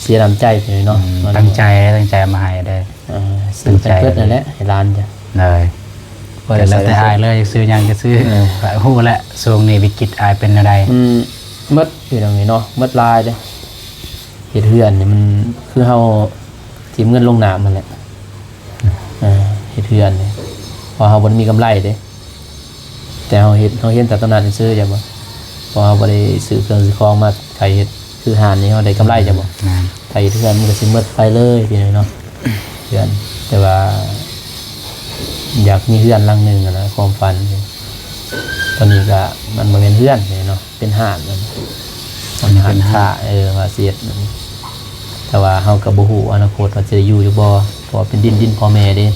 ເສຍນ້ຳໃຈໄປເນາະ ອືມ ຕັ້ງໃຈ ຕັ້ງໃຈເອົາມາໃຫ້ເດ້ ເອີ ຊື້ແພມເພິດນັ້ນແຫຼະໃຫ້ຫຼານຈ້ະ ໂດຍ ກໍແລ້ວແຕ່ອ້າຍເລີຍ ຢາກຊື້ຫຍັງກໍຊື້ ເອີ ຮູ້ແຫຼະຊ່ວງນີ້ວິກິດອ້າຍເປັນແນວໃດ ມັນໝົດຢູ່ດອກນີ້ເນາະ ໝົດຫຼາຍເດ້ ເຮັດເຮືອນນີ້ມັນຄືເຮົາຖິ້ມເງິນລົງນ້ຳຫັ້ນແຫຼະ ເອີ ເຮັດເຮືອນນີ້ ເພາະເຮົາບໍ່ໄດ້ມີກຳໄລເດ້ ແຕ່ເຮົາເຮັດ ເຮົາເຫັນແຕ່ຕອນນັ້ນຊື່ໆ ເຈົ້າບໍ່ ເພາະເຮົາບໍ່ໄດ້ຊື້ເຄື່ອງຊື້ຂອງມາໄຖເຮັດ ຄືຮ້ານນີ້ເຮົາໄດ້ກຳໄລ ເຈົ້າບໍ່ ແມ່ນ ໄຖເຮັດເຮືອນມັນກໍຊິໝົດໄປເລີຍ ພີ່ນ້ອງເນາະ ເຮືອນ ແຕ່ວ່າຢາກມີເຮືອນຫຼັງໜຶ່ງຫັ້ນນະ ຄວາມຝັນ ຕອນນີ້ກໍມັນບໍ່ແມ່ນເຮືອນເນາະ ເປັນຮ້ານ ເປັນຮ້ານຄ້າ ເອີ ວ່າຊິເຮັດ ແຕ່ວ່າເຮົາກໍບໍ່ຮູ້ອະນາຄົດວ່າຈະໄດ້ຢູ່ຢູ່ບໍ່ ເພາະວ່າເປັນດິນ ດິນພໍ່ແມ່ເດ້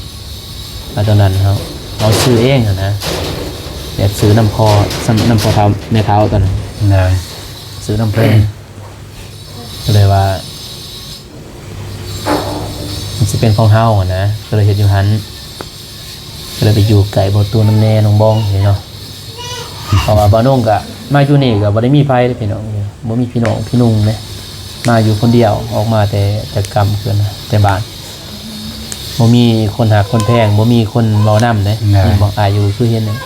ແລ້ວຕອນນັ້ນເຮົາ ເຮົາຊື້ເອງຫັ້ນນະ ແບບຊື້ນຳພໍ່ ນຳພໍ່ເຖົ້າແມ່ເຖົ້າຕອນນັ້ນ ໂດຍ ຊື້ນຳເພິ່ນ ກໍເລີຍວ່າ ມັນຊິເປັນຂອງເຮົາຫັ້ນນະ ກໍເລີຍເຮັດຢູ່ຫັ້ນ ກໍເລີຍໄປຢູ່ໃກ້ບ່າວຕູນນຳແດ່ ນ້ອງບອງນີ້ເນາະ ເພາະວ່າບ່າວນົງກໍມາຢູ່ນີ້ກໍບໍ່ໄດ້ມີໃຜເດ້ພີ່ນ້ອງ ບໍ່ມີພີ່ນ້ອງພີ່ນຸ່ງເດ້ ມາຢູ່ຄົນດຽວ ອອກມາແຕ່ ແຕ່ກຳເພິ່ນ ແຕ່ບ້ານ ບໍ່ມີຄົນຮັກຄົນແພງ ບໍ່ມີຄົນເວົ້ານຳເດ້ ແມ່ນບໍ່ ອາຍຸຄືເຫັນນີ້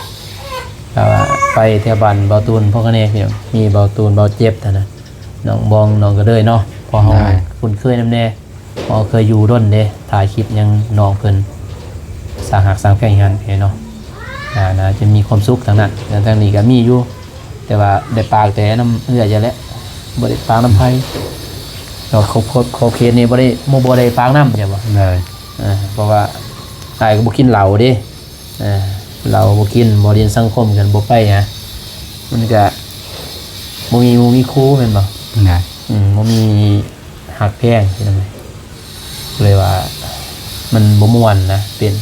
ແຕ່ວ່າໄປແຖວບ້ານບ່າວຕູນ ພວກນີ້ພີ່ນ້ອງ ມີບ່າວຕູນ ບ່າວເຈັບຫັ້ນນະ ນ້ອງບອງ ນ້ອງກະເດີຍເນາະ ເພາະເຮົາຄຸ້ນເຄີຍນຳແດ່ ເພາະເຮົາເຄີຍຢູ່ດົນເດ້ ຖ່າຍຄລິບຫຍັງນ້ອງເພິ່ນ ສ້າງຮັກສ້າງແພງໃຫ້ຫັ້ນເນາະ ກໍໜ້າຈະມີຄວາມສຸກທາງນັ້ນ ແຕ່ທາງນີ້ກໍມີຢູ່ ແຕ່ວ່າໄດ້ປາກແຕ່ນຳເອື້ອຍຫັ້ນແຫຼະ ບໍ່ໄດ້ປາກນຳໃຜ ແລ້ວຂອບ ຂອບ ຂອບເຂດນີ້ບໍ່ໄດ້ ບໍ່ ບໍ່ໄດ້ປາກນຳ ເຈົ້າບໍ່ ເອີ ເພາະວ່າອ້າຍກໍບໍ່ກິນເຫຼົ້າເດ້ ເອີ ເຫຼົ້າບໍ່ກິນ ບໍ່ຫຼິ້ນສັງຄົມກັນ ບໍ່ໄປຫາ ມັນກະບໍ່ມີໝູ່ມີຄູ່ແມ່ນບໍ່ ນະ ອືມ ບໍ່ມີຮັກແພງ ພີ່ນ້ອງເອີຍ ເລີຍວ່າມັນບໍ່ມ່ວນນະ ເປັນ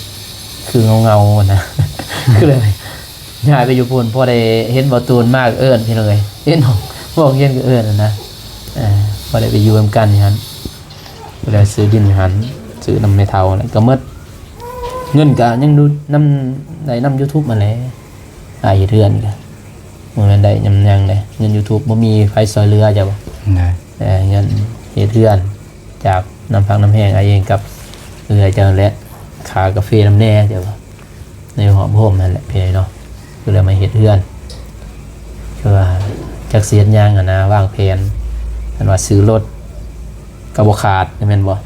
ຄືເຫງົາໆນະ ກໍເລີຍຍ້າຍໄປຢູ່ພຸ້ນ ພໍໄດ້ເຫັນບ່າວຕູນມາກໍເອີ້ນ ພີ່ນ້ອງເອີຍ ເຫັນ ຮຽນກໍເອີ້ນນະ ເອີ ພໍໄດ້ໄປຢູ່ນຳກັນຢູ່ຫັ້ນ ກໍເລີຍຊື້ດິນຢູ່ຫັ້ນ ຊື້ນຳແມ່ເຖົ້າ ແລ້ວກໍໝົດ ເງິນກໍຍັງດູນຳ ໄດ້ນຳ YouTube ຫັ້ນແຫຼະ ອ້າຍເຮັດເຮືອນກໍ ບໍ່ແມ່ນໄດ້ຍຳຍັງເດ້ ເງິນ YouTube ບໍ່ມີໃຜຊ່ອຍເຫຼືອເຈົ້າ ເອີ ເງິນເຮັດເຮືອນ ຈາກນ້ຳພັກນ້ຳແຮງອ້າຍເອງກັບເອື້ອຍເຈົ້າແຫຼະ ຄ່າກາເຟນຳແດ່ເຈົ້າ ໃນຫອມໂຮມຫັ້ນແຫຼະ ພີ່ນ້ອງເນາະ ກໍເລີຍມາເຮັດເຮືອນ ຄືວ່າຈັກຊິເຮັດຫຍັງຫັ້ນນະ ວາງແຜນ ຄັນວ່າຊື້ລົດກໍບໍ່ຂາດ ແມ່ນບໍ່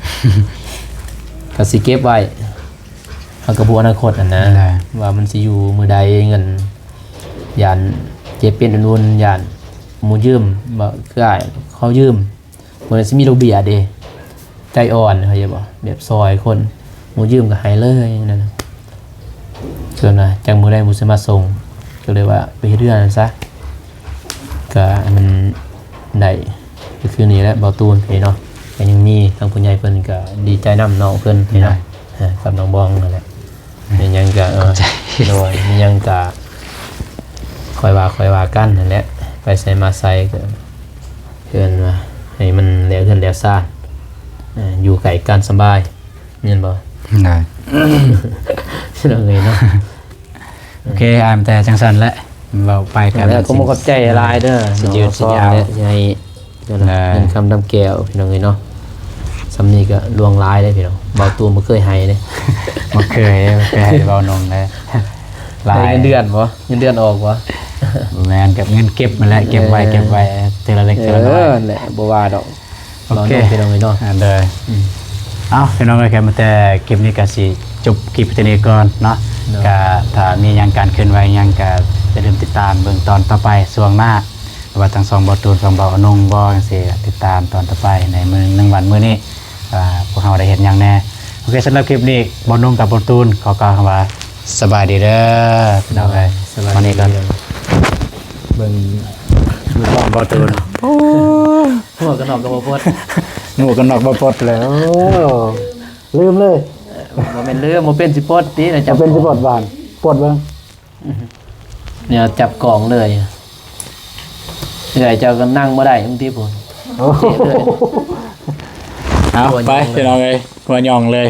ກໍຊິເກັບໄວ້ ເຮົາກໍບໍ່ຮູ້ອະນາຄົດຫັ້ນນະ ວ່າມັນຊິຢູ່ມື້ໃດ ເງິນ ຢ້ານເຈັບເປັນອຸ່ນໆ ຢ້ານໝູ່ຢືມ ບໍ່ຄືອ້າຍເຂົາຢືມ ບໍ່ໄດ້ຊິມີດອກເບ້ຍເດ້ ໃຈອ່ອນ ເຂົ້າໃຈບໍ່ ແບບຊ່ອຍຄົນ ໝູ່ຢືມກໍໃຫ້ເລີຍນັ້ນນະ ສ່ວນວ່າຈັກມື້ໃດໝູ່ຊິມາສົ່ງ ກໍເລີຍວ່າໄປເຮັດເຮືອນຫັ້ນຊະ ກໍໃຫ້ມັນໄດ້ ກໍຄືນີ້ແຫຼະ ບ່າວຕູນ ເນາະ ກໍຍັງມີທາງຜູ້ໃຫຍ່ເພິ່ນກໍດີໃຈນຳນ້ອງເພິ່ນ ເນາະ ເອີ ກັບນ້ອງບອງນັ້ນແຫຼະ ມີຫຍັງກະ ເອີ ຂອບໃຈ ໂດຍ ມີຫຍັງກະຄ່ອຍວ່າ ຄ່ອຍວ່າກັນຫັ້ນແຫຼະ ໄປໃສມາໃສກະເອີ້ນວ່າໃຫ້ມັນແລ້ວເຮືອນແລ້ວຊານ ເອີ ຢູ່ໃກ້ກັນສະບາຍ ແມ່ນບໍ່? ໄດ້ ພີ່ນ້ອງເອີຍເນາະ ໂອເຄ ອ້າຍ ມີແຕ່ຈັ່ງຊັ້ນແຫຼະ ເວົ້າໄປກໍ ແລ້ວກໍຂໍຂອບໃຈຫຼາຍເດີ ຊິຢືດຊິຍາວ ໃຫ້ ເງິນຄຳນຳແກ້ວ ພີ່ນ້ອງເອີຍເນາະ ສ່ຳນີ້ກໍຫຼວງຫຼາຍເດ້ພີ່ນ້ອງ ບ່າວຕູນບໍ່ເຄີຍໃຫ້ເດ້ ບໍ່ເຄີຍເດ້ ບໍ່ເຄີຍໃຫ້ບ່າວນົງເດ້ ຫຼາຍ ໄດ້ເງິນເດືອນບໍ່? ເງິນເດືອນອອກບໍ່? ບໍ່ແມ່ນ ກັບເງິນເກັບຫັ້ນແຫຼະ ເກັບໄວ້ ເອີ ເກັບໄວ້ເທື່ອລະເລັກເທື່ອລະນ້ອຍ ເອີ ນັ້ນແຫຼະ ບໍ່ວ່າດອກ. ໂອເຄ ລອງເບິ່ງພີ່ນ້ອງເອີຍເນາະ ອ່າ ໂດຍ ອືມ ເອົ້າ ພີ່ນ້ອງເອີຍ ແຄ່ມາແຕ່ຄລິບນີ້ກະຊິຈົບຄລິບເທົ່ານີ້ກ່ອນເນາະ ໂດຍ ກະຖ້າມີຫຍັງການເຄື່ອນໄຫວຫຍັງກະຢ່າລືມຕິດຕາມເບິ່ງຕອນຕໍ່ໄປຊ່ວງໜ້າ ວ່າທາງຊ່ອງບ່າວຕູນ ຊ່ອງບ່າວອານົງບໍ່ ຈັ່ງຊີ້ ຕິດຕາມຕອນຕໍ່ໄປໃນມື້ ໜຶ່ງວັນມື້ນີ້ ວ່າພວກເຮົາໄດ້ເຮັດຫຍັງແດ່. ໂອເຄ ສຳລັບຄລິບນີ້ ບ່າວນົງກັບບ່າວຕູນ ຂໍກ່າວຄຳວ່າສະບາຍດີເດີພີ່ນ້ອງເອີຍ ສະບາຍດີ ວັນນີ້ກໍເບິ່ງ ເບິ່ງກ້ອງບ່າວຕູນ ໂອ້ ໝວກກັນນັອກກໍບໍ່ປົດ ໝວກກັນນັອກບໍ່ປົດແລ້ວ ໂອ້ ລືມເລີຍ ເອີ ບໍ່ແມ່ນລືມ ບໍ່ເປັນຊິປົດຕິ ຈັບ ບໍ່ເປັນຊິປົດຫວານ ປົດເບິ່ງ ແນວຈັບກ້ອງເລີຍ ເອື້ອຍເຈົ້າກໍນັ່ງບໍ່ໄດ້ບາງທີພຸ້ນ ໂອ້ ເຈັບເລີຍ ເອົາ ຫົວຫຍ້ອງ ໄປ ເລີຍ ພີ່ນ້ອງເອີຍ ຫົວຫຍ້ອງເລີຍ.